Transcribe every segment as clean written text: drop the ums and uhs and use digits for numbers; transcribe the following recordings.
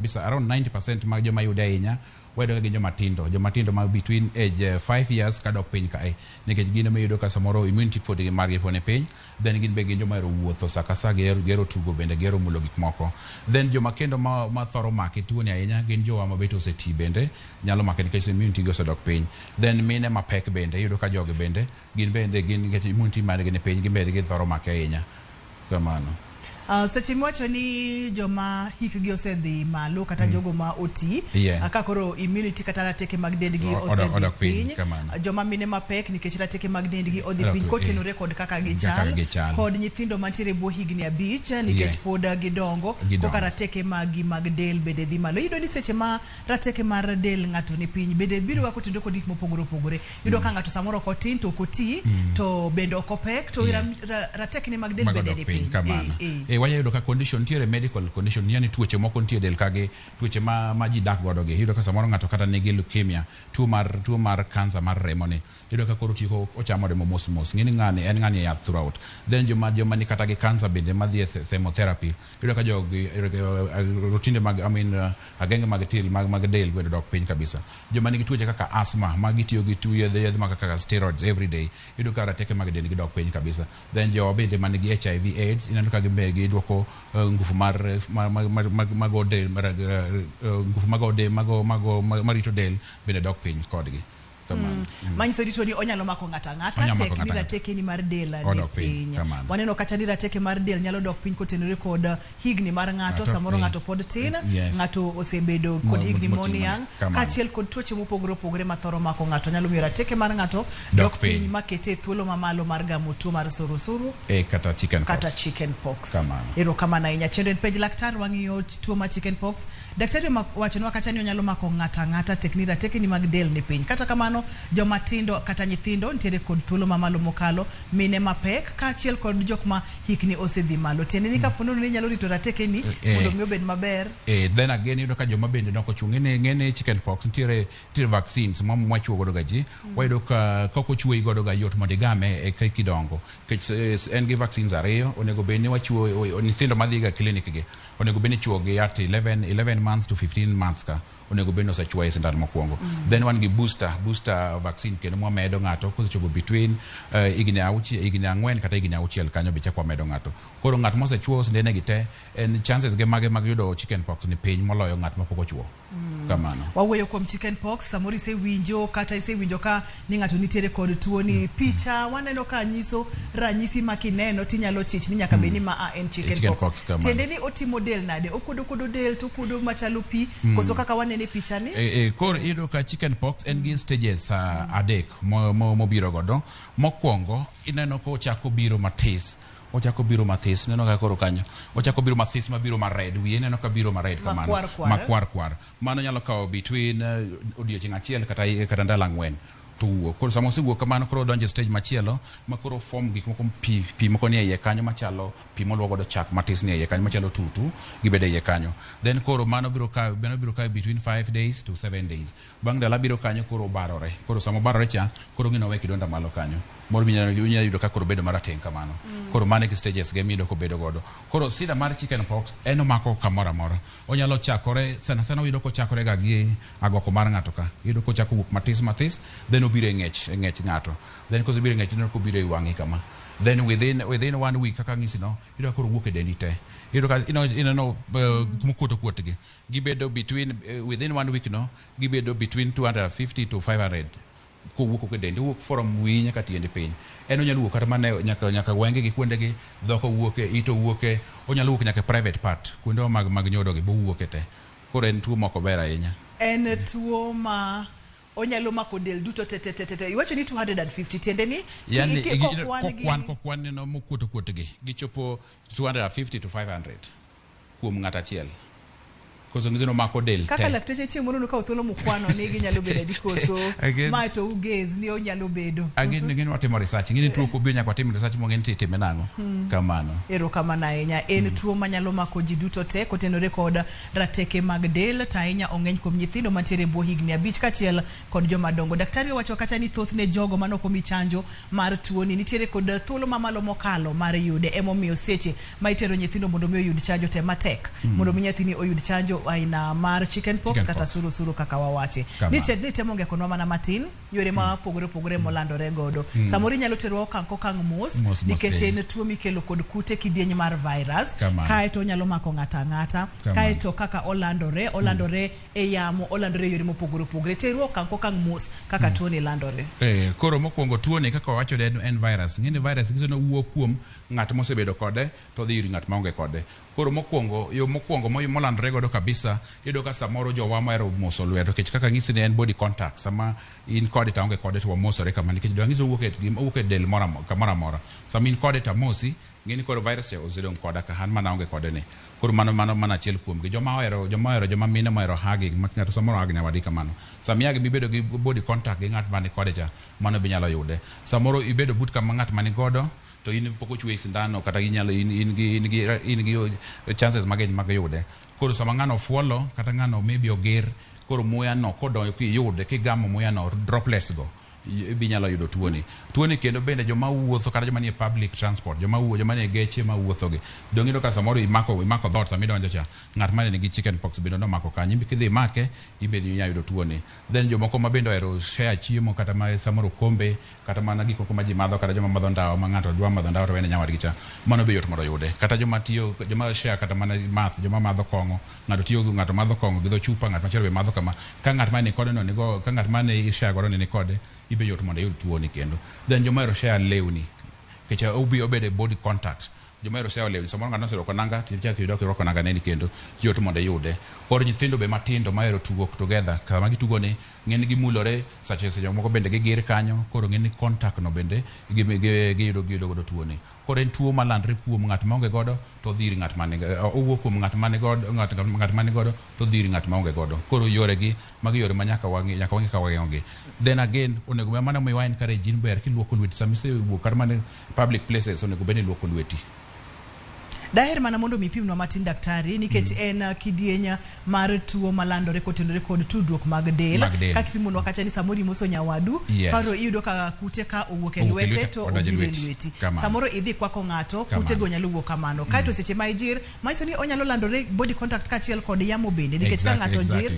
Kabisa, around 90% mag joma yude ahinya wayudo ka gin joma tindo, joma tindo ma between age 5 years kadok piny kae, nikech gin ema iyudo ka samoro immunity pod margi pod ni piny. Then gin be gin joma ohero wuotho sa ka sa, gihero tugo bende, gihero mulo gik moko. Then joma kendo ma thoro make tuoni ahinya gin jowa ma bet oseti, bende nyalo make nikech immunity gi osedok piny. Then mine mapek bende iyudo ka jogi bende gin bende gin, nikech immunity margi ni piny, gin bende githoro make ahinya kamano. Seche miwacho ni joma hikgi osedhi malo kata jogo ma oti, ka koro immunity kata rateke mag dendgi osedhi odok piny, piny, kamano. Joma mine mapek nikech rateke mag dendgi odhi Odok piny piny, kotenore kod kaka gichal, kaka gichal. Kod nyithindo mantiere e bwo higni 5 nikech pod gidongo, Gidongo. Koka rateke maggi mag del bende dhi malo. Iyudo ni seche ma rateke mar del ng'ato ni piny bende biro ga kotenore kod gik mopogore opogore. Iyudo ka ng'ato samoro ok otin to ok oti, to bende ok opek, to ratekne mag del Mago bende dok ni piny piny. Kamano. Eh. Wanya yudo ka condition nitiere, medical condition, yani tuoche moko nitie e del kagi, tuoche ma ji dak godo gi. Iyudo ka samoro ng'ato kata nigi leukemia, tuo mar cancer mar remo ni, iyudo ka koro tieko ochamo remo mos mos, ng'eni ng'ani en ng'ani e yath throughout. Then joma ni kata gi cancer bende madhi e chemotherapy, iyudo ka jogi rotinde mag, I mean, agenge mag til mag del bende dok piny kabisa. Joma nigi tuoche kaka asthma ma gitiyo gi yedhe mag kaka steroids every day, iyudo ka rateke mag dendgi dok piny kabisa. Then jowa bende man gi HIV AIDS, ineno ka gin be gidwoko ngufu mar mago del ngufu mago del mago marito del bende dok piny kodgi kamano. Manyiso ni tuoni onyalo mako ng'ato ang'ata Onyalo tek mako ni ng'ato ang'ata. rateke ni mar del ni Odok piny, piny. Kamano. Waneno kacha ni rateke mar del nyalo dok piny kotenore kod higni mar ng'ato, Ng'ato, samoro ng'ato pod tin, ng'ato osebedo kod higni motimo, moniang', kamano. Kaachiel kod tuoche mopogore opogore mathoro mako ng'ato nyalo miyo rateke mar ng'ato Dok dok piny piny. makete e thuolo mamalo mar gamo tuo mar surusuru kata chicken kata pox. Chicken pox. Kamano. Erokamano ahinya. Chenro en Penj Laktar, wang'iyo tuo mar chicken pox. Daktari owachonwa kacha ni onyalo mako ng'ato ang'ata tek ni rateke ni mag del ni piny. Kata kamano, joma tindo kata nyithindo nitiere kod thuolo mamalo mokalo mine mapek kaachiel kod jok ma hikni osedhi malo. Tiende ni kapo nono ni inyalo rito rateke ni mondo mi obed maber. Then again iyudo ka joma bende nok ochung', ng'eni chicken pox nitiere vaccines ma mwachuo godo ga ji. Wayudo ka kok ochuoyi godo ga yot mondo igame ka kidongo, nikech en gi vaccines ariyo. Onego bed ni wachuo nyithindo madhi ga clinic gi, onego bed ni ichuo gi at 11 months to 15 months, ka onego bed ni osechuoye sindan mokwongo. Then wan gi booster vaccine kendo mwamedo ng'ato kosechopo between higni 6, higni 4 kata higni 6 kanyo be chak wamedo ng'ato. Koro ng'at mosechuo sindene gi te en chances ge mage mag yudo chicken pox ni piny moloyo ng'at mapok ochuo kamano. Wawuoyo kuom chicken pox, samoro isewinjo kata isewinjo ka ni ng'ato nitiere kod tuo ni. Picha waneno ka nyiso ranyisi ma kineno tinyalo chich ni nyaka bed ni ma a en chicken Chicken pox. pox, kamano. Tiende ni otimo del nade? Okuodo kuodo del to okuodo machalo pi koso kaka waneno e picha ni? Koro iyudo ka chicken pox en gi stages adek mobiro godo. Mokwongo ineno ko ochako biro matis, ochako biro mathis, ineno ka koro kanyo ochako biro mathis mabiro mared wiye, ineno ka biro mared kamano. Makwar kwar. Makwar kwar. Mano nyalo kawo between odiochieng' achiel kata ndalo 4 to wuok. Koro sama osewuok kamano, koro odonjo e stage machielo ma koro form gik moko, pi pi moko nie iye kanyo machalo pi moluo godo chak matis nie iye kanyo machalo tutu, gibedo e iye kanyo. Then koro mano biro kawo between 5 days to 7 days. Bang' ndalo 7 kanyo koro obarore. Koro sama obarore cha, koro ng'ino we kidonda malo kanyo moro minyalo yudo ka koro bedo marateng' kamano. Koro mano e gi stages ge miyudo kobedo godo. Koro sida mar chicken pox en omako kamoro amora. Onyalo chakore sana sana, oyudo kochakore ga gi agoko mar ng'ato ka, iyudo kochako wuok matis matis, then obiro e ng'ech ng'ato. Then kosebiro e ng'ech, ineno kobiro e wang'i kama. Then within one week kaka ang'isi no, iyudo ka koro wuok e dendi te. Iyudo ka ineno mokuot okuot gi gibedo between within one week no, gibedo between 250 to 500 kowuok e dendi, owuok from wiyi nyaka tiendi piny. En onyalo wuok kata mana nyaka wenge gi kuondegi, dhok owuoke, it owuoke, onyalo wuok nyaka e private part, kuondewa mag nyodo gi bowuoke te. Koro en tuo mok ober ahinya. En tuo ma onyalo mako del duto te te te te te. Iwacho ni 250, tiende ni Yani kokwan kokwan neno mokuot okuot gi gichopo 250 to 500 kuom ng'at achiel. Koso nyiso ni omako del kaka te. Lakteche chieng' moro nukawo thuolo mukwano ni ginyalo bedo adi koso mae to ugez ni onyalo bedo? Agin watimo research, ng'ini tuo kobiro nyaka watim research mong'e ni itime nang'o kamano. Erokamano ahinya. En tuo manyalo mako ji duto te kotenore kod rateke mag del, to ahinya ong'eny kuom nyithindo mantiere e bwo higni 5 kaachiel kod joma dongo. Daktari owacho kacha ni thothne jogo manok omi chanjo mar tuoni nitiere kod thuolo mamalo mokalo mar yude. Emomiyo seche ma itero nyithindo mondo mi oyud chanjo, tem matek mondo mi nyathini oyud chanjo. aina mar chicken pox, Chicken kata pox. Surusuru kaka wawache. Kamano. Ni temo ngekonwa mana matin yore ma opogore opogore molandore godo. Samoro inyalo terwa okang' kokang' mos, Mos, mos, nikech eh. en tuo mikelo kod kute kidieny mar virus. Kamano. Kaeto onyalo mako ng'ato ang'ata. Kamano. Kaeto kaka olandore, olandore e yamo, olandore e yore mopogore opogore. Terwa okang' kokang' mos kaka tuo ni landore. Koro mokwongo tuo ni kaka wawacho en virus. Ng'eni virus nyiso ni owuok kuom ng'at mosebedo kode to odhi ir ng'at maonge kode. Koro mokwongo, yo mokwongo molandore godo kabisa, iyudo ka samoro jowa mohero moso lwedo, nikech kaka ng'isi ni en body contact, sama in kode to aonge kode to wamosore kama, nikech dwang'isi owuok e owuok e del moro kamoro amora. Sama in kode to amosi, ng'eni koro virus cha osedong' koda ka an mana aonge kode ni. Koro mano achiel kuom gi. Joma ohero joma mine mohero hugging, ma ng'ato samoro hug nyawadgi kamano. Sama ihug mibedo gi body contact gi ng'at mani kode cha, mano be nyalo yude. Samoro ibedo but kama ng'at mani godo to in pok ochweyi sindano kata inyalo in gi chances mang'eny mag yude. Koro sama ng'ano ofuolo kata ng'ano maybe oger, koro muya no kodonjo kiyude kigamo muya no, droplets go ibi nyalo yudo tuoni. Tuoni kendo bende joma wuotho kata joma nie public transport, joma wuo, joma nie geche ma wuotho gi. Dong' iyudo ka samoro imako dhoot sama idonjo cha, ng'at mane nigi chicken pox bende nomako kanyo, in kidhi imake, in bende inyalo yudo tuoni. Then jomoko ma bende ohero share chiemo kata ma samoro okombe kata mana gik moko ma ji madho, kata joma madho ndawa ma ng'ato dwa madho ndawa to wene nyawadgi cha, mano be yot mondo oyude. Kata joma tiyo, joma share kata mana math, joma madho kong'o, ng'ato tiyo ng'ato madho kong'o gi dho chupa, ng'at machielo be madho kama, ka ng'at mane kode no nigo, ka ng'at mane i share godo ni ni kode, ibe yot mondo iyud tuoni kendo. Then joma ohero share lewni, nikech obi obedo e body contact, joma ohero share lewni, samoro ng'ato oserwako nanga to ichako iyudo kirwako nanga neni kendo, yot mondo iyude. Koro nyithindo be matindo mohero tugo together, kama gitugo ni ng'eny gimulore seche moko bende gigir kanyo, koro ng'eny contact no bende giyudo godo tuoni. Koro en tuo malandre kuom ng'at maonge godo to odhi ir ng'at mani, owuok kuom ng'at mani godo, ng'at mani godo to odhi ir ng'at maonge godo. Koro yore gi magi yore ma nyaka wang'i kaka wageng'o gi. Then again onego bed mano miyo wa encourage in ber kiluoko lweti sama isewuok kata mana public places, onego bed ni iluoko lweti. Daher mana mondo mi ipimnwa matin, daktari, nikech en kidieny mar tuo malandore kotenore kod tudruok mag del. Mag del. Kaka ipimonwa kacha ni samoro imoso nyawadu, koro iyudo ka kute ka owuok e Owuok e lwete lwete, to odonjo e obiro e lweti. lweti. Kamano. Samoro idhi kwako ng'ato, Kamano. kutego nyalo wuok kamano. Kaeto seche ma ijir, manyiso ni onyalo landore body contact kaachiel kod yamo bende, nikech ka ng'ato jir.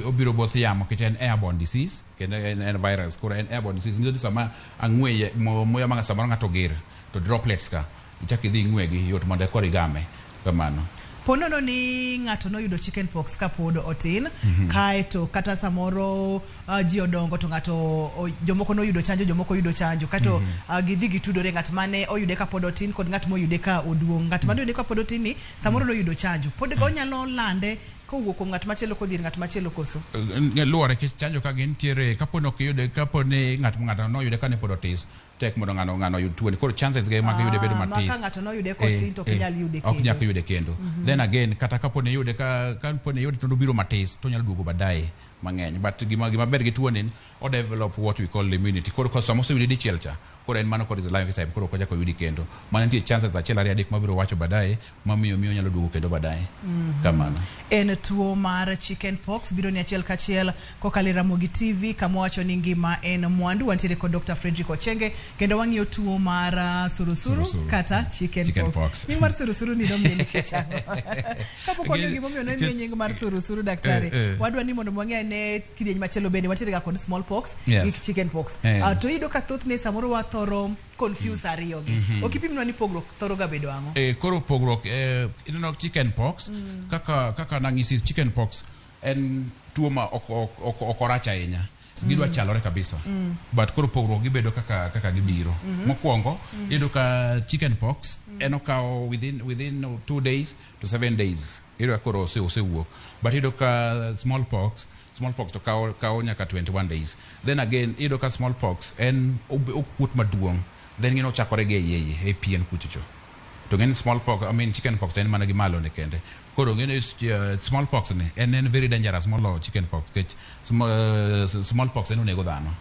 Obiro both yamo, nikech en airborne disease kendo en virus, koro en airborne disease nyiso ni sama ang'we muya ma samoro ng'ato ger to droplets ka ichak idhi ing'wegi, yot mondo koro igame kamano. Po nono ni ng'ato noyudo chicken pox kapod otin, kaeto kata samoro ji odongo to ng'ato jomoko noyudo chanjo, jomoko yudo chanjo, kaeto gidhi gitudore, ng'at mane oyude kapod otin kod ng'at moyude ka oduong', ng'at mane oyude kapod otin ni samoro noyudo chanjo, pod onyalo lande kowuok kuom ng'at machielo kodhi ir ng'at machielo koso? Luwore nikech chanjo ka gintiere, kapo ni ok iyude, kapo ni ng'ato noyude kane pod otis, tek mondo ng'ano oyud tuoni, koro chances ge mag yude bedo Ah, ma matis. Ka ng'ato noyude kotin to ok inyal yude Ok nyal kendo. yude kendo. Then again, kata kapo ni iyude ka kapo ni iyude to obiro matis, to onyalo duogo baadaye mang'eny, but gima ber gi tuoni ni o develop what we call immunity. Koro ka sama oseyude dichiel cha, koro en mano, koro is a lifetime, koro ok ochak oyudi kendo. Mano nitie chances achiel, ariyo, adek mabiro wacho baadaye mamiyo miyo nyalo duogo kendo baadaye kamano. En tuo mar chicken pox biro ni achiel kachiel kokalo e Ramogi TV, kama wacho ni ngima en mwandu. Wantiere kod Dr. Frederick Ochenge kendo wang'iyo tuo mar surusuru, Surusuru. kata chicken, Chicken pox. pox. Nying mar surusuru ni nomiye nikech ang'o? Kapok wang'iyo gimomiyo nomiye nying mar surusuru, daktari, wadwa ni mondo wang'e ane kidieny machielo bende wantiere ga kod small pox gi chicken pox. To iyudo ka thothne samoro wathoro confuse ariyo gi. Ok ipimnwa ni pogruok thoro ga bedo ang'o? Koro pogruok, ineno chicken pox, kaka nang'isi, chicken pox en tuo ma ok orach ahinya, gidwa chalore kabisa, but koro pogruok gibedo kaka gibiro. Mokwongo iyudo ka chicken pox en okawo within 2 days to 7 days, iyudo ka koro osewuok, but iyudo ka smallpox to kawo nyaka 21 days. Then again iyudo ka smallpox en okuot maduong', then ng'eno ochakore gi e iye e pien kuchocho, to ng'eni smallpox, I mean chicken pox, en mana gi malo ne kende. Koro ng'eni smallpox ni en very dangerous moloyo chicken pox, nikech smallpox en onego dhano.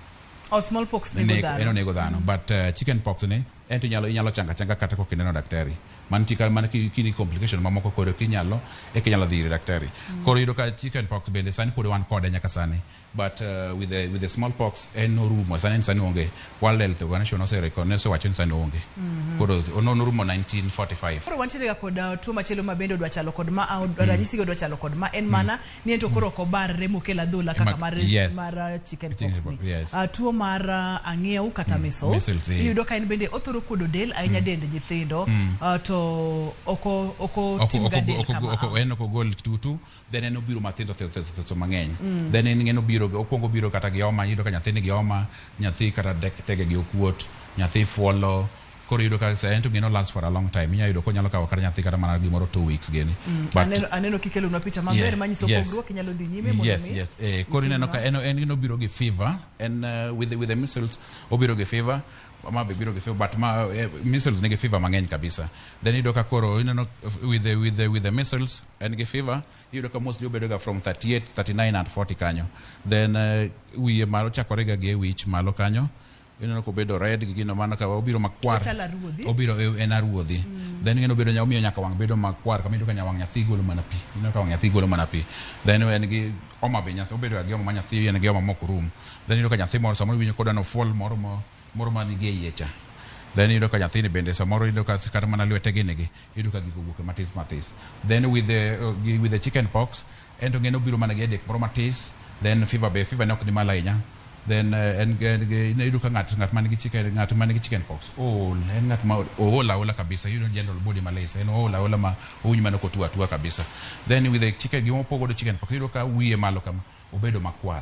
Oh, smallpox nego En dhano. onego dhano, but chicken pox ni en to inyalo chango achanga kata kok ineno daktari. Mantie ka mana kini complication mamoko koro kinyalo eka inyalo dhi ir daktari. Koro iyudo ka chicken pox bende sani pod wan kode nyaka sani. But with the smallpox en norumo sani, en sani onge. World Health Organization osewacho ni sani onge. Koro norumo 1945. Koro wantiere ga kod tuo machielo ma bende odwa chalo kod ma, ranyisi gi odwa chalo kod ma, en mana ni en to koro ok obarre mokel adhola kaka mar mar chicken pox ni. Tuo mar ang'iew kata measles. Measles, eh. Iyudo ka en bende othoro kuodo del ahinya, dend nyithindo, to ok otim ga del kama. En ok ogol tutu, then en obiro mathindo thindo thindo thindo mang'eny. Then en obiro, okwongo obiro kata gi homa. Iyudo ka nyathi nigi homa, nyathi kata tege gi okuot, nyathi fuolo. Koro iyudo ka en to gino last for a long time. Inyalo yudo konyalo kawo kata nyathi kata mana gimoro 2 weeks gini. But aneno kikelonwa picha maber manyiso pogruok. Inyalo dhi nyime mondo mi Yes, koro ineno ka en gino obiro gi fever. En with the measles obiro gi fever, ma be biro gi fever, but ma measles nigi fever mang'eny kabisa. Then iyudo ka koro ineno with the measles en gi fever. Iyudo ka mostly obedo ga from 38, 39 and 40 kanyo. Then wiye malo chakore ga gi e wich malo kanyo. Ineno kobedo red gi gino mano ka obiro makwar. Ochalo aruodhi. Obiro en aruodhi. Then ineno obedo omiyo nyaka wang' bedo makwar kama iyudo ka wang' nyathi golo mana pi. Ineno ka wang' nyathi golo mana pi. Then en gi homa be, nyathi obedo ga gi homa ma nyathi en gi homa mok rum. Then iyudo ka nyathi moro samoro iwinjo kodwa nofuol moro moro manigi e iye cha. Then iyudo ka nyathini bende samoro iyudo ka kata mana lwete gini gi iyudo ka gigo wuok matis matis. Then with the chicken pox en to ng'eno obiro mana gi headache moro matis. Then fever be, fever ne ok ni malo ahinya. Then en iyudo ka ng'at man gi chicken, ng'at man gi chicken pox ool, en ng'at ma ool aola kabisa. Iyudo general body malaise, en ool aola ma owinj mana kotuo atua kabisa. Then with the chicken, gima opogo chicken pox, iyudo ka wiye malo kama obedo makwar,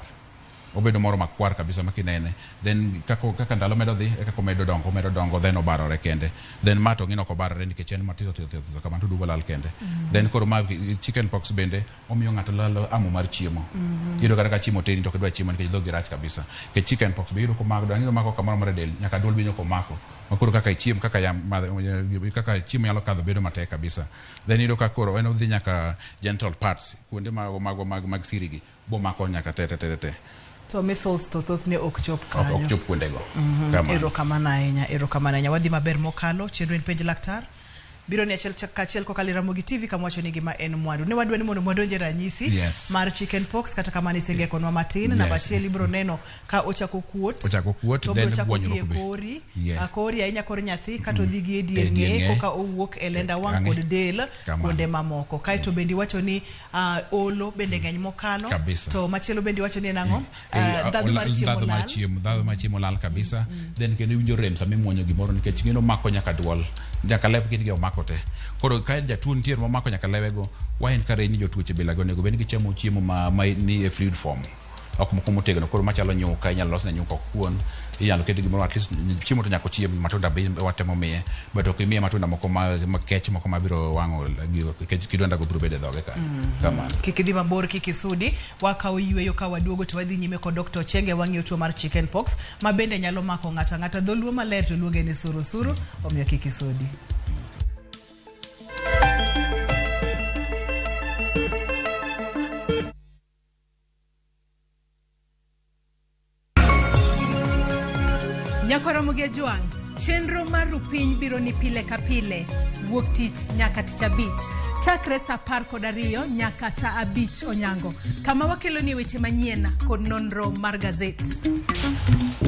obedo moro makwar kabisa ma kinene. Then kaka ndalo medo dhi e kaka omedo dongo, omedo dongo, then obarore kende. Then ma to ng'ino ok obarore nikech en matindo tindo tindo tindo kamano to duogo lal kende. Then koro ma chicken pox bende omiyo ng'ato lalo amo mar chiemo. Iyudo kata ka chiemo teni to ok idwa chiemo nikech dhogi rach kabisa. Nikech chicken pox be iyudo komako dang' mako kamoro amora e del, nyaka duol be komako ma koro kaka ichiem kaka yam kaka chiemo nyalo kadho bedo matek kabisa. Then iyudo ka koro en odhi nyaka genital parts, kuonde mag siri gi bomako nyaka te te te te. To measles to thothne ok chop ok ok kanyo. Chop kuondego. Kamano. Erokamano ahinya, erokamano ahinya. Wadhi maber mokalo. Chenro en Penj Laktar biro ni achiel kachiel kokalo e Ramogi TV, kama wacho ni gima en mwandu. Ne wadwa ni mondo wadonje ranyisi mar chicken pox, kata kamano isengekonwa matin. Namba achiel, ibiro neno ka ochako kuot. Ochako kuot, to obiro then chako dhi e gwonyruok be. kori, kori ahinya, kor nyathi, kata odhi gi e dier E dier ng'eye ng'eye. koka owuok e lenda wang' Ang'e. kod del Kamano. kuonde mamoko. Kaeto bende iwacho ni olo bende ng'eny mokalo. Kabisa. To machielo bende iwacho ni en ang'o? Eh, Ndhadhu mar chiemo ndhadhu mar lal. chiemo, ndhadhu mar chiemo lal kabisa. Then kendo iwinjo rem sama imuonyo gimoro nikech gino mako nyaka duol, nyaka lep gin gi omako te. Koro ka jatuo nitiere momako nyaka lewego, wa encourage ni jotuoche bilago onego bed ni gichamo chiemo ma ni e fluid form, ok moko motegno. Koro machalo nyuka, inyalo losne nyuka, ok kuon. Inyalo ket gimoro, at least chiemo to nyaka ochiem. Matunda be watemo miye, but ok imiye matunda moko ma kech, moko mabiro wang'o gigo, nikech kidonda go biro bedo e dhoge kanyo. Kamano. Kik idhi mabor, kik isudi. Wakawo yweyo, ka waduogo to wadhi nyime kod Dr. Ochenge. Wang'iyo tuo mar chicken pox ma bende nyalo mako ng'ato ang'ata. Dholuo maler to luonge ni surusuru, omiyo kik isudi. Nyakwaromogi Ajwang', chenro mar Rupiny biro ni pile ka pile, wuok tich nyaka tich abich, chakre saa 12 nyaka saa 5 onyango, kama wakeloni weche manyien kod nonro mar gazet.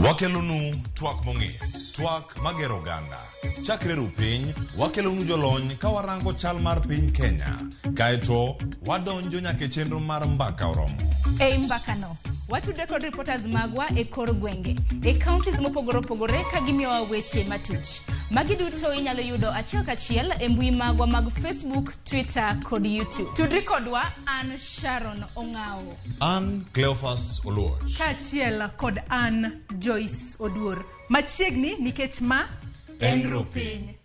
Wakelonu twak mong'ith, twak magero oganda. Chakre rupiny, wakelonu jolony ka warango chal mar piny Kenya. Kaeto, wadonjo nyaka e chenro mar Mbaka Oromo. Ei mbakano, watudre kod reporters magwa e kor gwenge, e counties mopogore opogore ka gimiyowa weche matuch. Magi duto inyalo yudo achiel kachiel e mbui magwa mag Facebook, Twitter kod YouTube. Tudri kodwa, an Sharon Ong'awo. An Cleophas Oluoch. Kaachiel kod an Joyce Oduor. Machiegni nikech ma En Rupiny.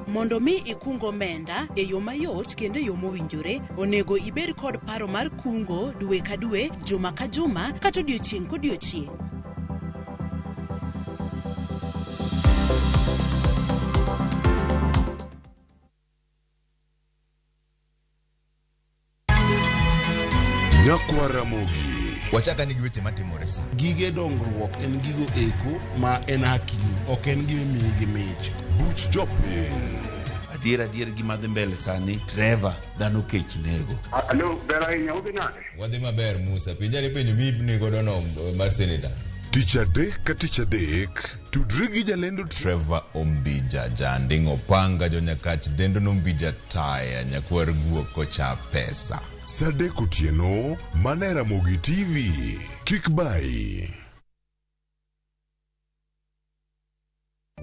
Mondo mi ikung omenda e yo mayot kendo e yo mowinjore, onego ibed kod paro mar kungo dwe ka dwe, juma ka juma, kata odiochieng' kodiochieng'. Nyikwa Ramogi. Wachaka ni gi weche matimore sa. Gige dongruok en gigo eko ma en hakini, ok en gima imiyi gi mich. Buch jopiny. Adier adier gima dhi mbele sani Trevor dhano kech nego. Alo, ber ahinya, udhi nade? Wadhi maber Musa, penjani penjo miipni godo no mar seneta. Tich adek ka tich adek, tudri gi jalendo Trevor Ombija, janding opanga jonyakach dendo nombija taya nyakwar guok kocha pesa. Saa adek otieno, mana e Ramogi TV. Kik bayi.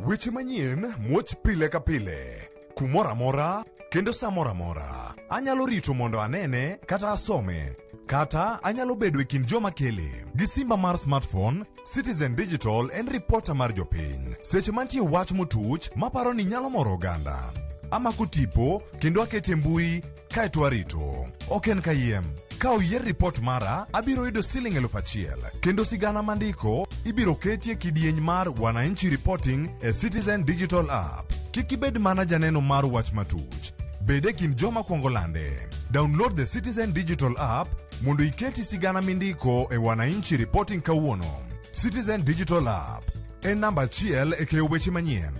Weche manyien muoch pile ka pile, kumoro amora kendo sa moro amora. Anyalo rito mondo anene kata asome, kata anyalo bedo e kind joma kele. Gi simba mar smartphone, Citizen Digital en ripota mar jopiny. Seche mantie wach motuch maparo ni nyalo moro oganda. Amako tipo kendo akete mbui kaeto arito. Ok en kayiem. Ka oyier ripot mara, abiro yudo siling 1000 kendo sigana mandiko ibiro ketie kidieny mar Wananchi Reporting e Citizen Digital App. Kik ibed mana janeno mar wach matuch. Bed e kind joma kwongo lande. Download the Citizen Digital App mondo iketi sigana mindiko e Wananchi Reporting kawuono. Citizen Digital App en namba achiel e keyo weche manyien.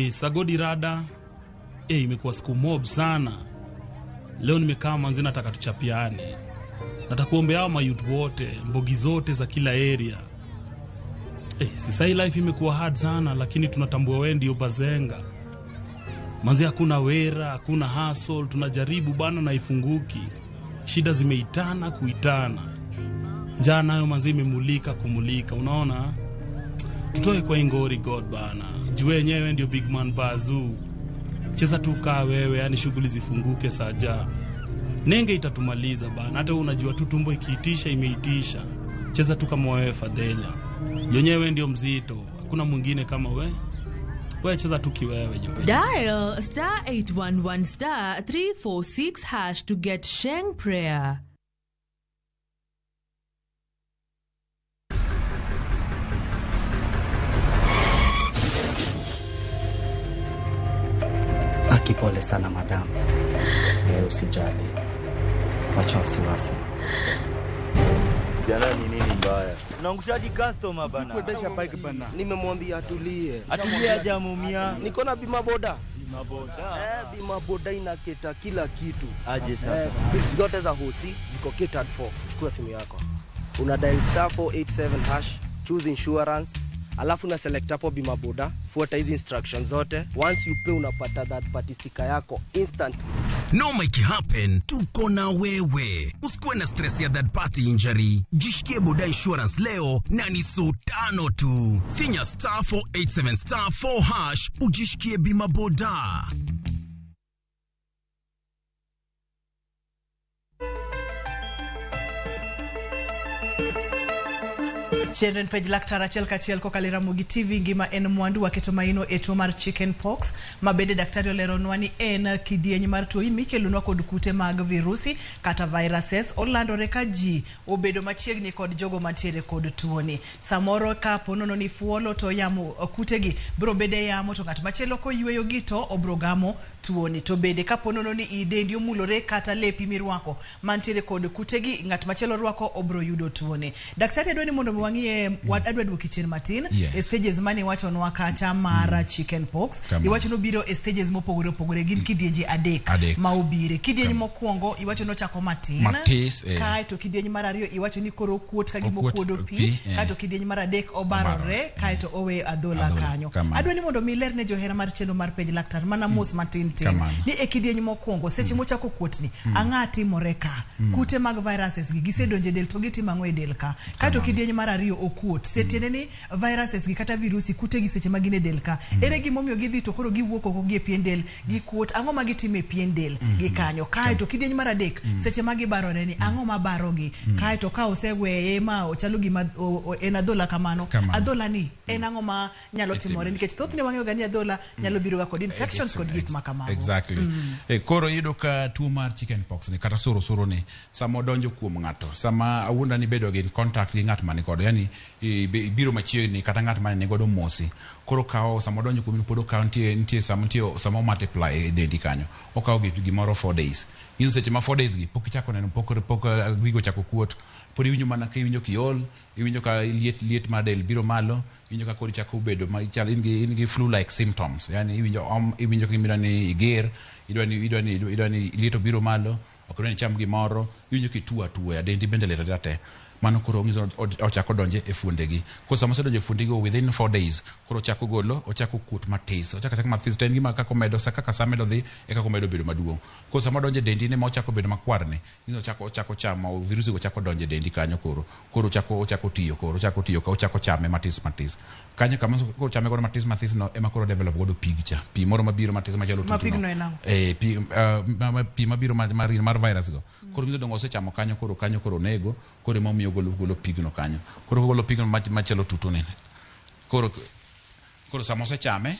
Sagodi rada. Imekuwa siku mob sana. Leo nimekaa manzi, nataka tuchapiane. Nataka kuombea hao mayouth wote, mbogi zote za kila area. Sasa hii life imekuwa hard sana, lakini tunatambua wewe ndio bazenga. Manzi hakuna wera, hakuna hustle, tunajaribu bana na ifunguki. Shida zimeitana kuitana. Njaa nayo manzi imemulika kumulika, unaona? Tutoe kwa ingori God bana. Juu wenyewe ndio big man bazoo. Cheza tu kaa wewe, yani shughuli zifunguke saja. Nenge itatumaliza bana. Hata unajua tu tumbo ikiitisha imeitisha. Cheza tu kama wewe Fadhela. Yenyewe ndio mzito. Hakuna mwingine kama we. Wewe cheza tu kiwewe jipe. Dial star 811 star 346 hash to get Sheng prayer. Pole sana madam. Usijali. Wacha wasiwasi. Jana ni nini mbaya? Unaangushaji customer bana. Kuendesha bike bana. Nimemwambia atulie. Atulie hajamumia. Niko na bima boda. Bima boda. Bima boda inaketa kila kitu. Aje sasa. Bills zote za hosi ziko catered for. Chukua simu yako. Una dial star 487 hash, choose insurance. Alafu na select hapo bima boda, fuata hizi instructions zote. Once you pay unapata that party sticker yako instantly. Noma ikihappen, tuko na wewe. Usikuwe na stress ya third party injury. Jishikie boda insurance leo na ni so tano tu. Finya star 487 star 4 hash, ujishikie bima boda. Chenro penj laktar achiel kachiel kokalo e Ramogi TV ngima en mwandu waketo maino e tuo mar chicken pox ma bende daktari oleronwa ni en kidieny mar tuo mikelonwa kod kute mag virusi kata viruses olandore ka ji obedo machiegni kod jogo mantiere kod tuoni. Samoro ka ponono ni fuolo to yamo kutegi biro bede yamo to ng'at machielo koyweyo gi to obro gamo tuoni. To bende ka ponono ni idendi omulore kata lepi mirwako mantiere kod kutegi ng'at machielo rwako obro yudo tuoni. Daktari adwa ni mondo wang'iye adwa duoki chien matin. Yes. E stages mane iwachonwa kacha mar chicken pox. Iwacho nobiro e stages mopogore opogore gin kidienje adek ma obire. Kidieny mokwongo iwacho nochako matin. Matis, Kaeto kidieny mar ariyo iwacho ni koro okuot ka gima okuodo pi. Kaeto kidieny mar adek obarore kaeto owe adhola kanyo. Adwa ni mondo mi ler ne johera mar chenro mar penj laktar mana mos matin tin ni e kidieny mokwongo seche mochako kuotni ang'a timore ka kute mag viruses gi gisedonjo e del to gitimo ang'o e del ka. Kaeto kidieny mar ariyo okuot setiende ni viruses gi kata virusi kute gi seche ma gin e del ka ere gimomiyo gidhi to koro giwuok oko gi e pien del gikuot ang'o ma gitimo e pien del gi kanyo. Kaeto kidieny mar adek seche ma gibarore ni ang'o ma barogi kaeto ka oseweye ma ochalo gima en adhola kamano adhola ni en ang'o ma nyalo timore nikech thothne wang'eyo ga ni adhola nyalo biro ga kod infections kod gik ma kamago. Exactly. Koro iyudo ka tuo mar chicken pox ni kata surusuru ni sama odonjo kuom ng'ato sama awuonda ni bedo gi contact gi ng'at mani kode yani ni ibiro machiegni kata ng'at mane nigodo mosi. Koro kawo sama odonjo kuomi pod okawo nitie nitie sama nitie sama o multiply e dendi kanyo. Okawo gimoro 4 days. Nyiso seche ma 4 days gi pok ichako neno pok gigo ochako kuot. Pod iwinjo mana ka iwinjo kiol, iwinjo ka liet mar del biro malo, iwinjo ka koro ichako bedo ma ichal in gi flu like symptoms. Yani iwinjo iwinjo ka gima ni iger, idwa ni liet obiro malo, ok idwa ni icham gimoro, iwinjo kituo atuoya, dendi bende lit alita te. Mano koro nyiso ochako donje e fuondegi. Koro sama osedonjo e fuondegi within 4 days, koro ochako golo, ochako kuot matis, ochako achaka mathis, to en gima kaka omedo, sa kaka sa medo dhi, e kaka omedo bedo maduong'. Koro sama odonjo e dendi ni ma ochako bedo makwarni, nyiso ochako chamo, virusi go chako donjo e dendi kanyo koro. Koro ochako tiyo, koro ochako tiyo, ochako chame matis matis. Kanyo kama koro chame godo matis matis no, ema koro develop godo pig cha. Pi moro mabiro matis machalo Ma tutu no. pigno en ang'o? Pi mabiro mar virus go. Koro nyiso dongo osechamo kanyo, koro nego, koro ema omiyo golo pigno kanyo. Koro golo pigno machalo tutu ni. Koro sama osechame,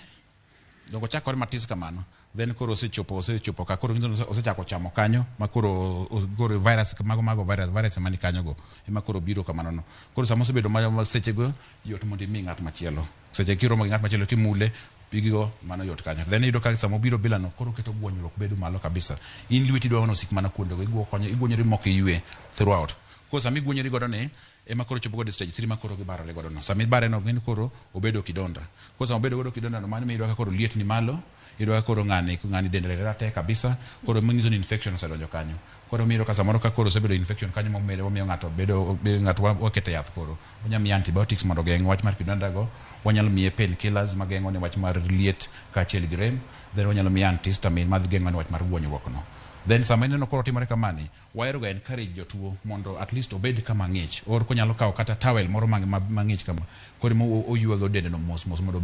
dongo chakore matis kamano. Then koro osechopo ka koro nyiso osechako chamo kanyo ma koro virus mago virus mani kanyo go ema koro biro kamano no. Koro sama osebedo ma seche go yot mondo imi ng'at machielo. Seche kiromo gi ng'at machielo kimule pigigo mano yot kanyo. Then iyudo ka sama obiro bilano koro keto gwonyruok bedo malo kabisa. In lweti dwa mondo osik mana kuondego, igwonyori mok iywe throughout. Koro sama igwonyori godo ni ema koro chopo godo stage 3 ma koro gibarore godo no. Sama ibare no ng'eni koro obedo kidonda. Koro sama obedo godo kidonda no mano iyudo ka koro liet ni malo, iyudo ka koro ng'ani dende ler te kabisa, koro manyiso ni infection osedonjo kanyo. Koro miyudo ka samoro ka koro osebedo infection kanyo momedo omiyo ng'ato bedo ng'ato wakete yath koro. Wanyalo miye antibiotics mondo ogeng' wach mar kidonda go, wanyalo miye painkillers mageng'o ne wach mar liet kaachiel gi rem, then wanyalo miye antihistamine madhi geng'o ne wach mar gwonyruok no. Then sama ineno koro timore kamani, wahero ga encourage jotuo mondo at least obed kama ng'ich, or konyalo kawo kata towel moro mang'ich kama, koro ema oyuago dende no mos mos mondo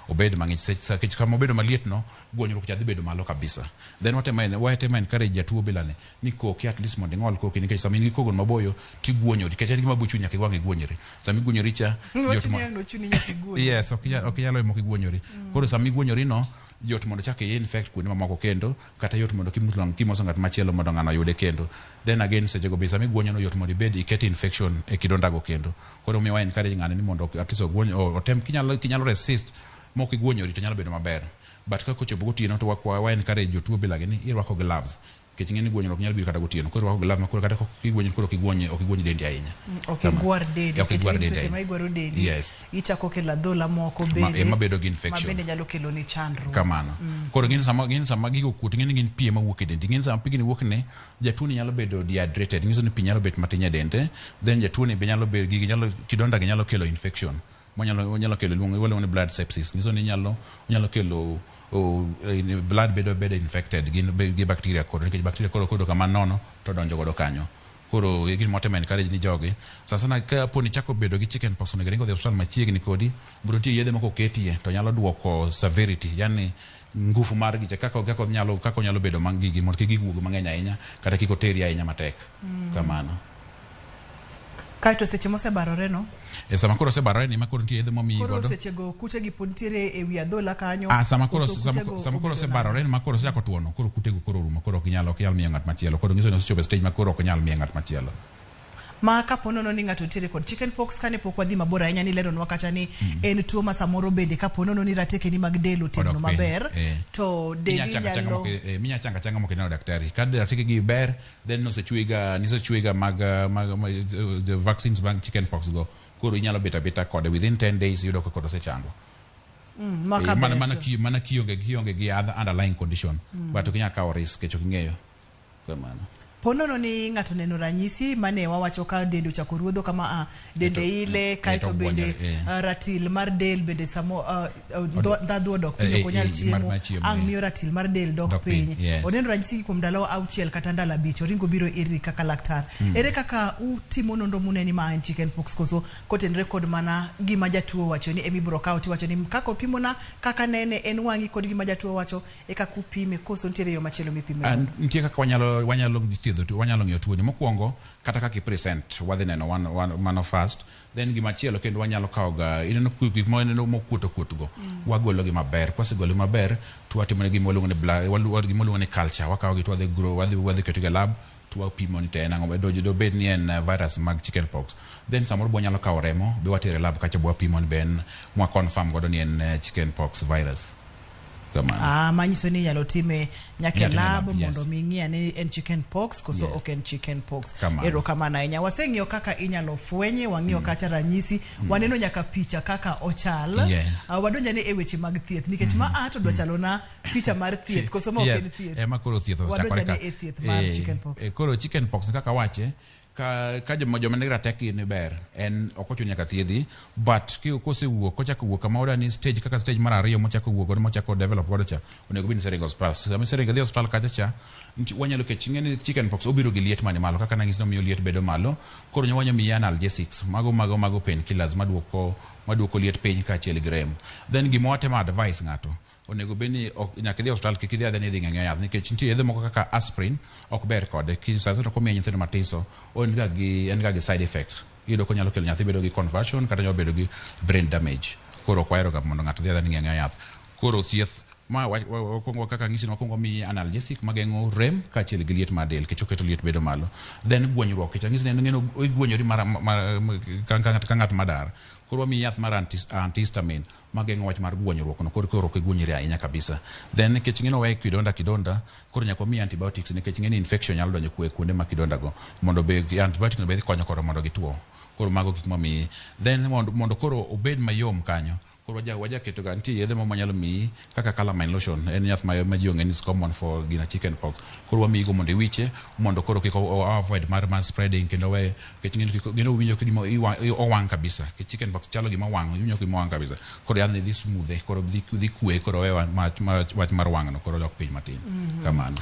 obed mang'ich. Nikech kama obedo maliet no, gwonyruok cha dhi bedo malo kabisa. Then watemo encourage jatuo bilani ni koki at least mondo ing'ol koki, nikech sama in gi kogo maboyo tigwonyori, nikech en gima bochuni nyaka iwang' igwonyori. Sama igwonyori cha yot yes, ok inyal weyo mok igwonyori. Koro sama igwonyori no yot mondo chak i-infect kuonde mamoko kendo, kata yot mondo kimoso ng'at machielo mondo ng'ano oyude kendo. Then again seche go be sama igwonyo no yot mondo ibed iket infection e kidondago kendo. Koro omiyo wa encourage ng'ani ni mondo at least ogwony, otem kinyalo resist mok igwonyori to nyalo bedo maber. But ka kochopo gotieno to wa encourage jotuo bilagi ni irwako gloves. Nikech ing'e ni gwonyruok nyalo biro kata gotieno. Koro irwako gloves ma koro kata kigwonyo koro ok igwony dendi ahinya. Ok igwar dendi. Ok igwar dendi. Seche ma igwaro dendi, yes, ichako kelo adhola moko bende ema bedo gi infection. Ma bende nyalo kelo ni chandruok. Kamano. Koro ng'eni sama gigo kuot, ng'eni gin pi ema wuok e dendi. Ng'eni sama pigni wuok ne, jatuo ni nyalo bedo dehydrated. Nyiso ni pi nyalo bet matin e dende. Then jatuo ni be nyalo bedo gigi nyalo kidonda gi nyalo kelo infection. Monyalo kelo iluongo ni blood sepsis. Nyiso ni nyalo kelo blood bedo infected gi bacteria koro, nikech bacteria koro kodo kama nono to donjo godo kanyo. Koro e gima watemo encourage ni jogi sasa ka po ni chako bedo gi chicken pox onego ringo dhi osiptal machiegni kodi, mondo nitie yedhe moko oketie to nyalo duoko severity, yani ngufu mar gicha kaka onyalo bedo mang gigi mondo kik giwuog mang'eny ahinya kata kik oteri ahinya matek. Kamano. Kaeto seche mosebarore no? Sama koro osebarore ni ma koro nitie yedhe momiyi godo. Koro sechego kutegi pod nitiere e wi adhola kanyo. Sama koro osebarore ni ma koro osechako tuono, koro kutego koro orumo, koro ok inyal miyo ng'at machielo. Koro nyiso ni osechopo e stage ma koro ok nyal miyo ng'at machielo. Ma kapo nono ni ng'ato nitiere kod chicken pox, kane pok wadhi mabor ahinya ni leronwa kata ni en tuo ma samoro bende kapo nono ni ratekeni mag del otegno maber, to dendi nyalo minya changa changa mok ineno daktari. Ka rateke gi ber, then nosechwega mag the vaccines mag chicken pox go, koro inyalo bet abeta kode within 10 days iyudo ka koro osechango. Mana kionge gi other underlying condition, but ok inyal kawo risk nikech ok ing'eyo. Kamano. Ponono ni ng'ato neno ranyisi mane wawacho ka dende ochako ruodho kama dende ile, kaeto bende ratil mar del bende samo ndhadhu odok piny, ok onyal chiemo, ang' miyo ratil mar del dok piny. Oneno ranyisi kuom ndalo 6 kata ndalo 5, oringo biro iri kaka laktar. Ere kaka utimo nonro muneni ma en chicken pox koso kotenre kod mana gima jatuo wacho ni emibiro kawo tiwacho ni kaka opimona kaka nene en wang'i kod gima jatuo wacho e kaka upime, koso nitiere yo machielo mipime? Nitie kaka wanyalo thiedho, wanyalo ng'iyo tuoni. Mokwongo kata kaka i-present wadhi neno mano first, then gimachielo kendo wanyalo kawo ga ineno gik mokuoto kuotgo, wagolo gi maber. Kwasegolo maber to watimo ne gima waluongo ni culture. Wakawo gi to wadhi grow, wadhi keto gi e lab. To wapimo ni to en ang'o, dobed ni en virus mag chicken pox. Then samoro bo nyalo kawo remo be watere lab kacha, bo wapimo ni be en mwa confirm godo ni en chicken pox virus. Kamano. Ah, manyiso ni inyalo time nyaka e Nyaka e lab lab, yes. mondo mi ing'i ane en chicken pox koso Yes. ok en chicken pox. Kamano. Erokamano ahinya. Waseng'iyo kaka inyalo fwenye, wang'iyo kacha ranyisi, waneno nyaka picha kaka ochal. Yes. Wadonjo ane e weche mag thieth nikech ma a to dwa chalo na picha mar thieth koso ma ok Yes, en thieth. ema koro thieth Wadonjo osechakore ane ka. e thieth mar chicken pox. Koro chicken pox kaka wache ka joma nigi rateki ni ber en ok ochuno nyaka thiedhi, but kosewuok, kochako wuok kama oda ni stage, kaka stage mar ariyo mochako wuok godo, mochako develop godo cha, onego bed ni iseringo osiptal. Sama iseringo idhi osiptal kacha cha wanyalo kech ing'e ni chicken pox obiro gi liet mani malo, kaka nang'isi nomiyo liet bedo malo. Koro wanyalo miyi analgesics, mago painkillers maduoko liet piny kaachiel gi rem. Then gima watemo advice ng'ato onego bed ni nyaka idhi e osiptal, kik idhi adhiya ni idhi ng'iewo yath, nikech nitie yedhe moko kaka aspirin ok ber kode. Sana sana komiye nyithindo matiso, en ga gi side effects. Iyudo konyalo kelo nyathi bedo gi convulsion kata nyalo bedo gi brain damage. Koro ok wahero ga mondo ng'ato dhi adhiya ni ng'iewo yath. Koro thieth ma wakwongo, kaka ang'isi ni wakwongo miyi analgesic mageng'o rem kaachiel gi liet mar del, nikech oketo liet bedo malo. Then gwonyruok, nikech ang'isi ni en igwonyori ka ng'at madar. Koro wamiyi yath mar antihistamine mageng'o wach mar gwonyruok no, koro ok igwonyri ahinya kabisa. Then nikech ing'e ni owe kidonda, koro nyaka wamiyi antibiotics, nikech ing'e ni infection nyalo donjo kuonde ma kidonda go, mondo be antibiotic no be dhi konyo koro mondo gituo. Koro mago gik mamiyi. Then mondo koro obed mayom kanyo, koro waja keto ga nitie yedhe moko manyalo miyi kaka calamine lotion, en yath ma ji ong'e ni is common for gina chicken pox. Koro wamiyi go mondo iwiche, mondo koro kik avoid mar spreading, kendo we nikech ing'e ni owinjo ka gima owang' kabisa, nikech chicken pox chalo gima wang', iwinjo ka gima owang' kabisa. Koro yathni dhi smooth, koro dhi kwe, koro we wach mar wang' no koro dok piny matin. Kamano.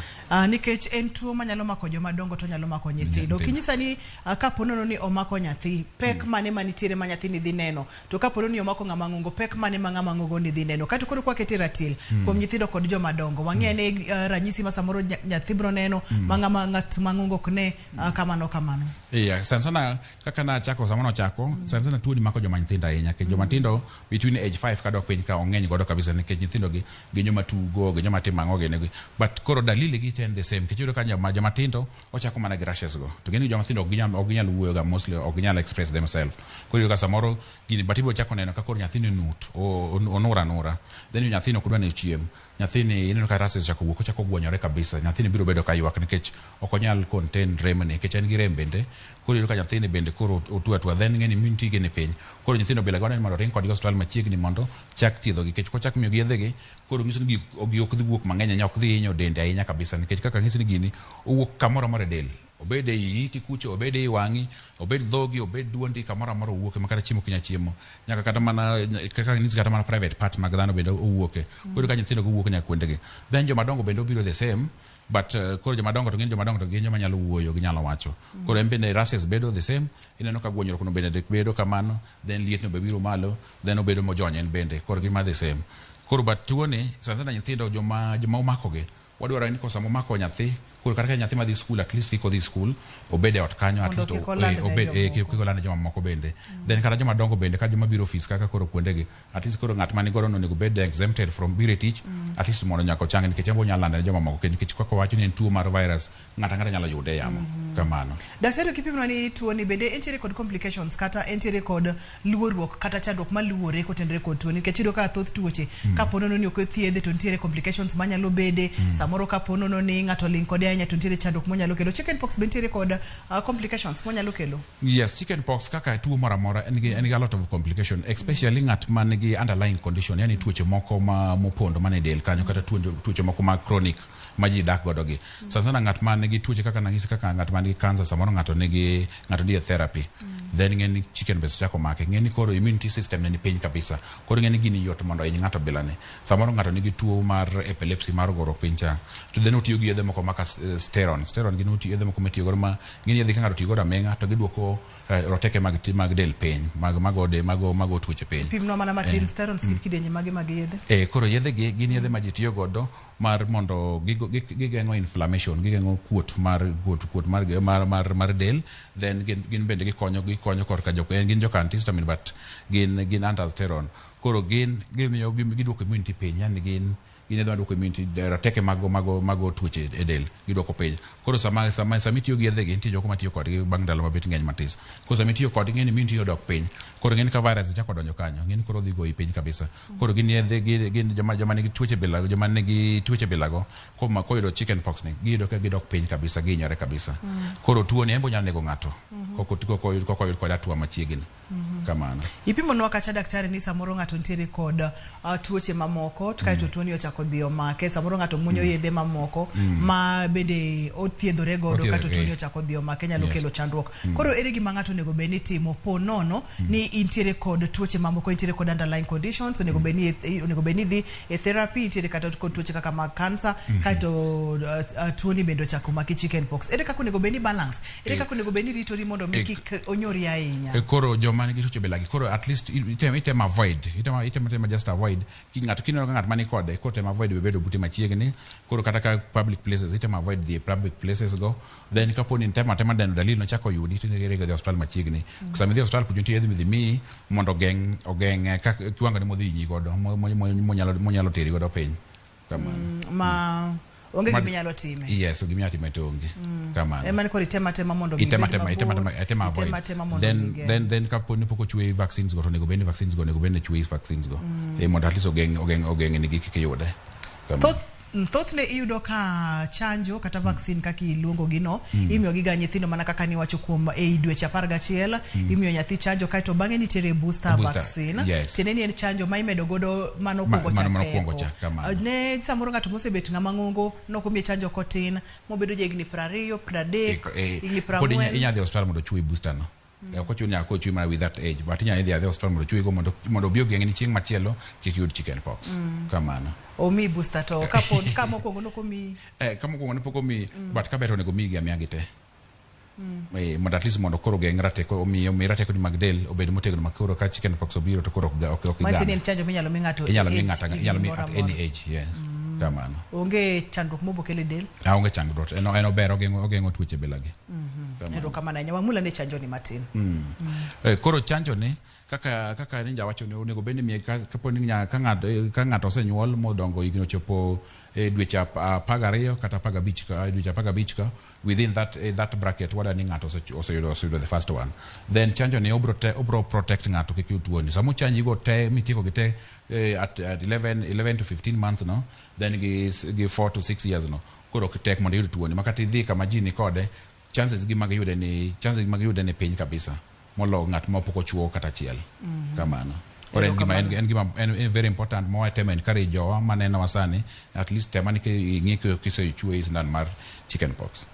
Nikech en tuo manyalo mako joma dongo to nyalo mako nyithindo. Nyithindo. Kinyisa ni kapo nono ni omako nyathi, pek mane manitiere ma nyathini dhi neno? To kapo nono ni omako ng'ama ng'ongo, pek mane ma ng'ama ng'ongo ni dhi neno? Kato koro kwakete ratil kuom nyithindo kod joma dongo. Wang'e ni ranyisi ma samoro nyathi biro neno ma ng'ama ng'at mang'ongo ok ne, kamano kamano. Yeah, sana sana kaka nachako sama nochako, sana sana tuoni mako joma nyithindo ahinya, nikech joma tindo between age 5 kadok piny ka ong'eny godo kabisa, nikech nyithindo gi gin joma tugo, gin joma timo ang'o gini gi, but koro dalili gi te en the same, nikech iyudo ka joma tindo ochako mana gi rashes go, to gin joma tindo ok ginyal wuoyo ga mostly, ok ginyal express themselves. Koro iyudo ka samoro gini, but ibiro chako neno ka koro nyathini nut, onur anura, then nyathini ok dwa ni ochiem, nyathini ineno ka rashes ochako wuok, ochako gwonyore kabisa, nyathini biro bedo ka ywak nikech ok onyal contain rem ni, nikech en gi rem bende. Koro iyudo ka nyathini bende koro otuo atua, then ng'eni immunity gi ni piny. Koro nyithindo bila gone mondo ring kodgi osiptal machiegni mondo chak thiedhogi, nikech kochak miyogi yedhegi, koro nyiso ni gi ok dhi wuok mang'eny ahinya, ok dhi hinyo dende ahinya kabisa, nikech kaka ng'isi ni gini owuok kamoro amora e del, obed ei iti kucho, obed ei wang'i, obed dhogi, obed duondi, kamoro amora owuoke, ma kata chiemo kinya chiemo, nyaka kata mana kaka nyisi kata mana private part mag dhano bende owuoke. Koro ka nyithindo go wuok nyaka kuondegi, then joma dongo bende obiro the same, but koro joma dongo to gin joma dongo, to gin joma nyalo wuoyo, ginyalo wacho. Koro en bende rashes bedo the same, ineno ka gwonyruok no bende bedo kamano, then liet no be biro malo, then obedo mojony en bende. Koro gima the same. Koro but tuoni sana sana nyithindo, joma omakogi, wadwaro ni kosa momako nyathi, koro kata ka nyathi madhi skul, at least kik odhi skul, obed e ot kanyo at Mondo least kik oland ne obed jomoko. kik oland ne jomamoko bende. Then kata joma dongo bende, kata joma biro ofis kaka koro kuondegi, at least koro ng'at mani godo no onego bed exempted from biro e tich, at least mondo nyaka ochang, nikech en be onyalo lando ne jomamoko, nikech kaka wacho ni en tuo mar virus, ng'ato ang'ata nyalo yude e yamo kamano. Daktari, kipimnwa ni tuoni bende entiere kod complications kata entiere kod luoruok kata chandruok maluwore kotenore kod tuoni, nikech iyudo ka thoth tuoche kapo nono ni ok othiedhe to nitiere complications manyalo bede. Samoro kapo nono ni ng'ato oling' kode ahinya to nitiere chandruok monyalo kelo. Chicken pox be nitiere kod complications monyalo kelo? Yes, chicken pox kaka tuo moro amora en gi a lot of complication, especially ng'at man gi underlying condition, yani tuoche moko ma mopondo man e del kanyo, kata tuoche moko ma chronic ma ji dak godo gi. Sana sana ng'at man nigi tuoche kaka nang'isi kaka ng'at man nigi cancer, samoro ng'ato ni e therapy. Then ng'e ni chicken pox chako make, ng'e ni koro immunity system ne ni piny kabisa. Koro ng'e ni gini yot mondo hiny ng'ato bilani. Samoro ng'ato nigi tuo mar epilepsy mar goro piny cha. To then otiyo gi yedhe moko maka steroid. Steroid gin yedhe moko mitiyo godo ma gin yedhe ka ng'ato otiyo godo aming'a to giduoko roteke mag del piny, mag mago de mago mago tuoche piny. Pimnwa mana matin, steroids gin kidienje mage mag yedhe? Koro yedhe gi gin yedhe ma ji tiyo godo mar mondo gigeng'o inflammation, gigeng'o kuot mar del. Then gin bende gikonyo korka jok gin joka antihistamine, but gin anti-steroid. Koro gin gimiyo giduoko immunity piny, yani gin Gin yedhe maduoko immunity rateke mago tuoche e del giduoko piny. Koro sama itiyo gi yedhe gi, nitie joko matiyo kodgi bang' ndalo mabet ng'eny matis. Koro sama itiyo kodgi, ng'eni immunity odok piny. Koro ng'eni ka virus chako donjo kanyo, ng'eni koro dhi goyi piny kabisa. Koro gin yedhe, gin joma nigi tuoche bila, joma nigi tuoche bilago, koma koyudo chicken pox ni, giyudo ka gidok piny kabisa, gihinyore kabisa. Koro tuo ni en bo nyalo nego ng'ato koko oyud kod hatua machiegni. Kamano. Ipimonwa kacha daktari ni samoro ng'ato nitiere kod tuoche mamoko to kaeto tuoni ochako dhi omake, samoro ng'ato muonyo yedhe mamoko ma bende othiedhore godo, kato tuoni ochako dhi omake nyalo kelo chandruok. Koro ere gima ng'ato onego bed ni timo po nono ni intiere kod tuoche mamoko, intiere kod underlying conditions, onego bed ni idhi e therapy, intiere kata kod tuoche kaka mag cancer, kaeto tuoni bende ochako maki chicken pox. Ere kaka onego bed ni balance? Ere kaka onego bed ni ritori mondo mi kik onyori ahinya? Koro joma nigi tuoche bilagi, koro at least item avoid, item just avoid. Ki ng'ato kineno ka ng'at mani kode, koro tem avoid bedo bute machiegni. Koro kata ka public places, item avoid the public places go. Then kapo ni item atema neno dalili no chako yudi, to idhi e osiptal machiegni. Sama idhi e osiptal kucho nitie yedhe midhi miyi mondo ogeng' kiwango ne modhi hinyi godo, monyalo teri godo piny. Kamano. Ma onge gima inyalo time. Yes, gima inyalo time to onge. Kamano. Ema ni koro item atema mondo mi item atema avoid. Then kapo ni pok ochweyi vaccines go, to onego bed ni vaccines go, onego bed ni ochweyi vaccines go. Mondo at least ogeng' ni kik iyude. Thothne iyudo ka chanjo kata vaccine kaka iluongo gi no, imiyo gi ga nyithindo mana kaka niwacho kuom ei dweche 11, imiyo nyathi chanjo kaeto bang'e nitiere booster vaccine. Tiende ni en chanjo ma imedo godo mano kuongo cha teko. Ne samoro ng'ato mosebet ng'ama ng'ongo nok omiye chanjo kotin, mobedo ja higni 20, 30, higni 40. Pod inyalo dhi e osiptal mondo ochwoyi booster no. Ok ochuno nyaka ochwoyi mana with that age, but inyalo dhi adhiya e osiptal mondo ochwoyi go mondo obi ogeng'ni chieng' machielo kik yud chicken pox. Kamano. Omi booster to kapo ka mokwongo nok omiyi. Ka mokwongo ne pok omiyi, but ka ber onego omiyi gi amiya gi te. Mondo at least mondo koro ogeng' rateko, omi rateko ni mag del obed motegno ma koro ka chicken pox obiro to koro ok Manyiso ni igame. en chanjo minyalo mi ng'ato Inyalo mi age, ng'ato, inyalo mi moro at any amora. age, yes. Kamano. Onge chandruok mobokelo e del. Aonge chandruok. En ober ogeng'o tuoche bilagi. Erokamano ahinya. Wamul ane chanjo ni matin. Koro chanjo ni kaka ninja wacho ni onego bed ni miye kapo ni ka ng'ato osenyuol modongo higni ochopo dweche 12 kata 15 ka dweche 15 ka within that bracket wada ni ng'ato oseyudo the first one, then chanjo ni obro protect ng'ato kik yud tuoni. Sama ochanji go te mitieko gi te at 11 to 15 months no, then gi 4 to 6 years no, koro ok tek mondo iyud tuoni. Ma kata idhi kama ji ni kode, chances gi mag yude ni piny kabisa molo ng'at ma pok ochuo kata achiel. Kamano. Koro en gima very important ma watemo encourage jowa maneno sani, at least tema ni ing'i kisechuoyi sindan mar chicken pox.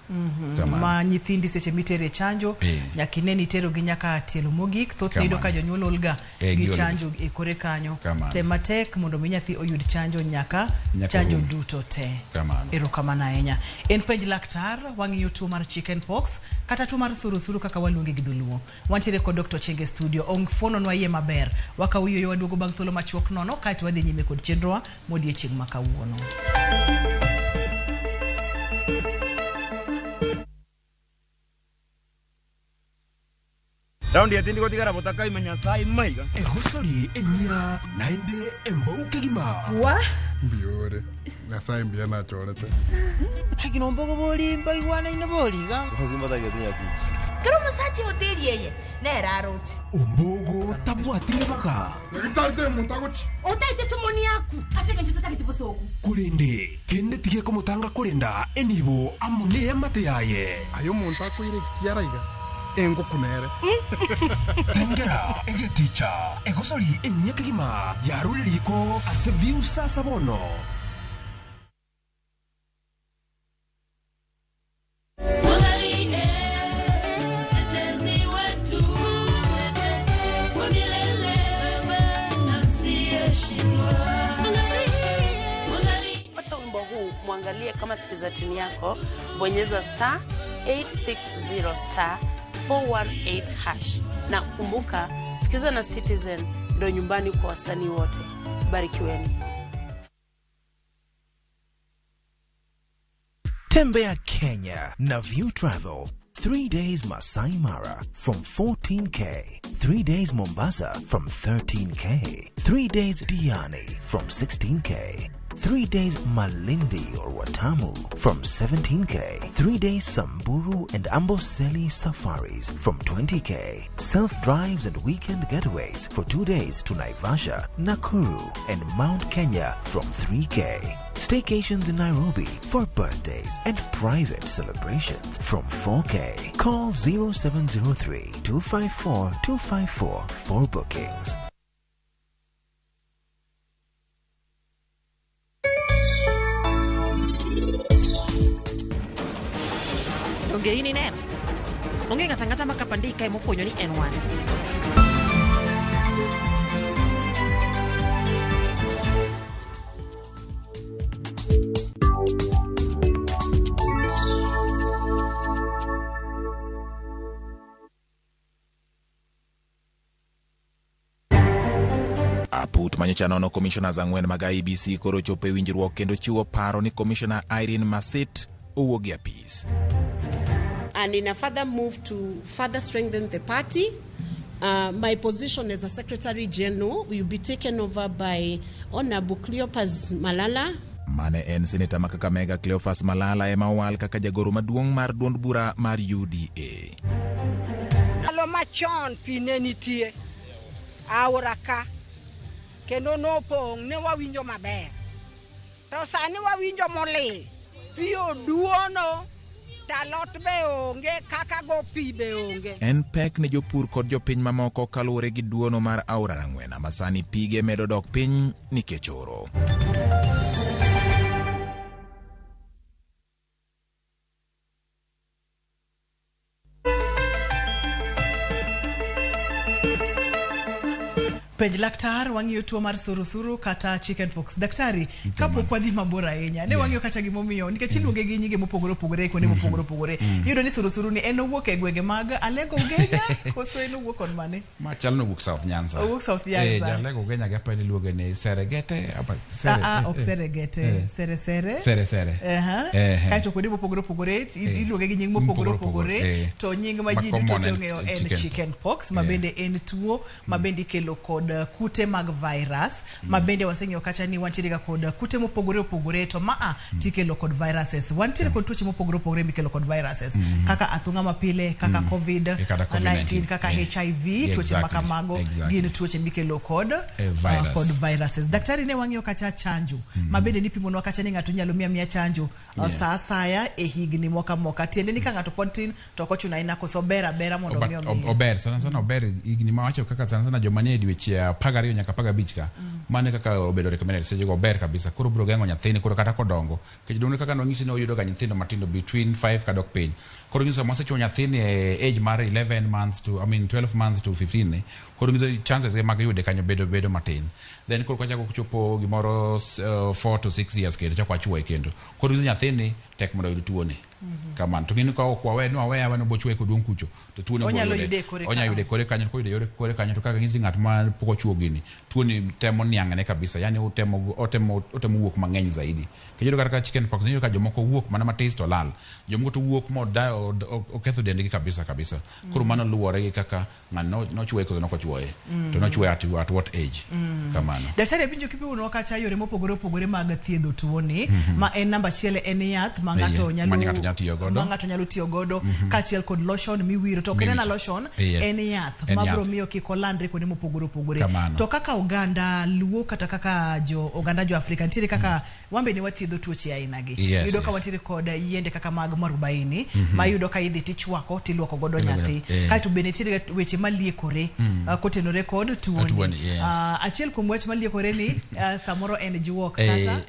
Ma nyithindi seche mitere chanjo, nyaka ine ni itero gi nyaka tielo mogik. Thothne iyudo ka jonyuol olga gi chanjo e kore kanyo. Tem matek mondo mi nyathi oyud chanjo nyaka chanjo duto te. Erokamano ahinya. En penj laktar, wang'iyo tuo mar chicken pox kata tuo mar surusuru kaka waluonge gi dholuo. Wantiere kod Dr. Chenge studio. Ong'fuononwa iye maber. Wakawo yueyo waduogo bang' thuolo machuok nono kaeto wadhi nyime kod chenrowa modiechieng' ma kawuono. Raundi ya tindi gotigara botaka imenya sai maiga. Ehosori enyira naende embouke gima. Wa? Mbiore. Nyasaye mbia na chorete. Hagino mbogo boli mbaigwana ine boliga. Ozimba tayo tinya tich. Kero musachi hoteli yeye. Nera arochi. Ombogo tabwatire baga. Ngitarite muntagochi. Otaite somoni yaku. Aseke ncho tatagete bosoku. Kurinde kende tige komutanga kurenda enibo amune amate yaye. Ayo muntu akoire kiaraiga. Engo kunere. Tengera egeticha egosori enyekigima yaruririko ase view sasa bono. Pata wimbo huu muangalie kama sikiza tuni yako, bonyeza star 860 star 418 hash. Na kumbuka, sikiza na Citizen ndo nyumbani kwa wasanii wote. Barikiweni. Tembea Kenya na View Travel. 3 days Masai Mara from 14K. 3 days Mombasa from 13K. 3 days Diani from 16K. 3 days Malindi or Watamu from 17K. 3 days Samburu and Amboseli safaris from 20K. Self drives and weekend getaways for 2 days to Naivasha, Nakuru, and Mount Kenya from 3K. Staycations in Nairobi for birthdays and private celebrations from 4K. Call 0703 254 254 for bookings. Donge in ineno? Onge ng'ato ang'ata ma kapandei kae mofwenyo ni en wan. Aput manyocha nono commissioners ang'wen mag IEBC koro chopo e winjruok kendo chiwo paro ni Commissioner Irene Masit owuog e apis. And in a further move to further strengthen the party, my position as a Secretary General will be taken over by Honorable Cleopas Malala. Mane en seneta ma Kakamega Cleophas Malala ema owal kaka jagoro maduong' mar duond bura mar UDA. Ndalo machon pi ne nitie aora ka kendo nopong' ne wawinjo maber, to sani wawinjo molil, pi oduono to alot be onge kaka go pi be onge. En pek ne jopur kod jopiny mamoko kaluwore gi duono mar aora Rang'wena ma sani pige medo dok piny nikech oro. Penj laktar wang'iyo tuo mar surusuru kata chicken pox. Daktari, kapok wadhi mabor ahinya, ne wang'iyo kata gimomiyo, nikech iluonge gi nyinge mopogore opogore e kuonde mopogore opogore. Iyudo ni surusuru ni en owuok e gwenge mag Alego Ugenya koso en owuok kon mane? Ma chal ni owuok South Nyanza. Owuok South Nyanza. Jalego Ugenya gi apani iluonge ni Seregete, apa Sere. Ah, ok Seregete, Sere Sere. Sere Sere. Kaeto kuonde mopogore opogore iluonge gi nying mopogore opogore, to nying ma ji duto te ong'eyo en chicken pox, ma bende en tuo ma bende ikelo kod kute mag virus, ma bende waseng'iyo kacha ni wantiere ga kod kute mopogore opogore, to maa tikelo kod viruses. Wantiere kod tuoche mopogore opogore mikelo kod viruses, kaka athung'a mapile, kaka COVID-19, kaka HIV, tuoche makamago gin tuoche mikelo kod kod viruses. Daktari, ne wang'iyo kacha chanjo, ma bende nipimonwa kacha ni ng'ato nyalo miya chanjo sa asaya e higni moka moka. Tiende ni ka ng'ato pod tin to ok ochuno ahinya koso ber abera mondo mi omiye. Ober sana sana, ober higni mawacho kaka sana sana joma nie dweche 12 nyaka 15 ka, mano kaka obedo recommended seche go ober kabisa. Koro biro geng'o nyathini koro kata kodongo, nikech donge kaka nonyisi ni oyudo ga nyithindo matindo between 5 kadok piny. Koro nyiso mosechuo nyathini e age mar 11 months to I mean 12 months to 15 ni, koro nyiso chances ge mag yude kanyo bedo matin. Then koro kwachako chopo gimoro 4 to 6 years kendo chako achuoye kendo. Koro nyiso nyathini tek mondo oyud tuoni. Kamano. To ng'eni ka ok wawe no aweya no bochwe koduong' kucho to tuoni onyalo yude kore onyalo yude kore kanyo, koyude yore kore kanyo to kaka nyisi ng'at ma pok ochuo gini tuoni temo niang'ne kabisa, yani otemo wuok mang'eny zaidi. Kiyudo kata ka chicken pox iyudo ka jomoko wuok mana matis to lal, jomoko to wuok mo oketho dendgi kabisa kabisa. Koro mano luwore gi kaka ng'ano nochuoye koso nokochuoye, to nochuoye at what age. Kamano. Daktari, awinjo kipimonwa kacha yore mopogore opogore mag thiedho tuoni, ma en namba achiel en yath ma ng'ato nyalo tiyo godo, kaachiel kod lotion miwiro. To ok en lotion, en yath mabiro miyo kik olandre kuonde mopogore opogore. To kaka oganda Luo kata kaka jo oganda jo Afrika nitiere kaka wambe ni wathiedho tuoche aina gi. Iyudo ka wantiere kod yiende kaka mag mwarubaini, ma iyudo ka idhi tichwako tiluoko godo nyathi. Kaeto bende nitiere weche maliekore kotenore kod tuoni. Achiel kuom wach maliekore ni samoro en juok kata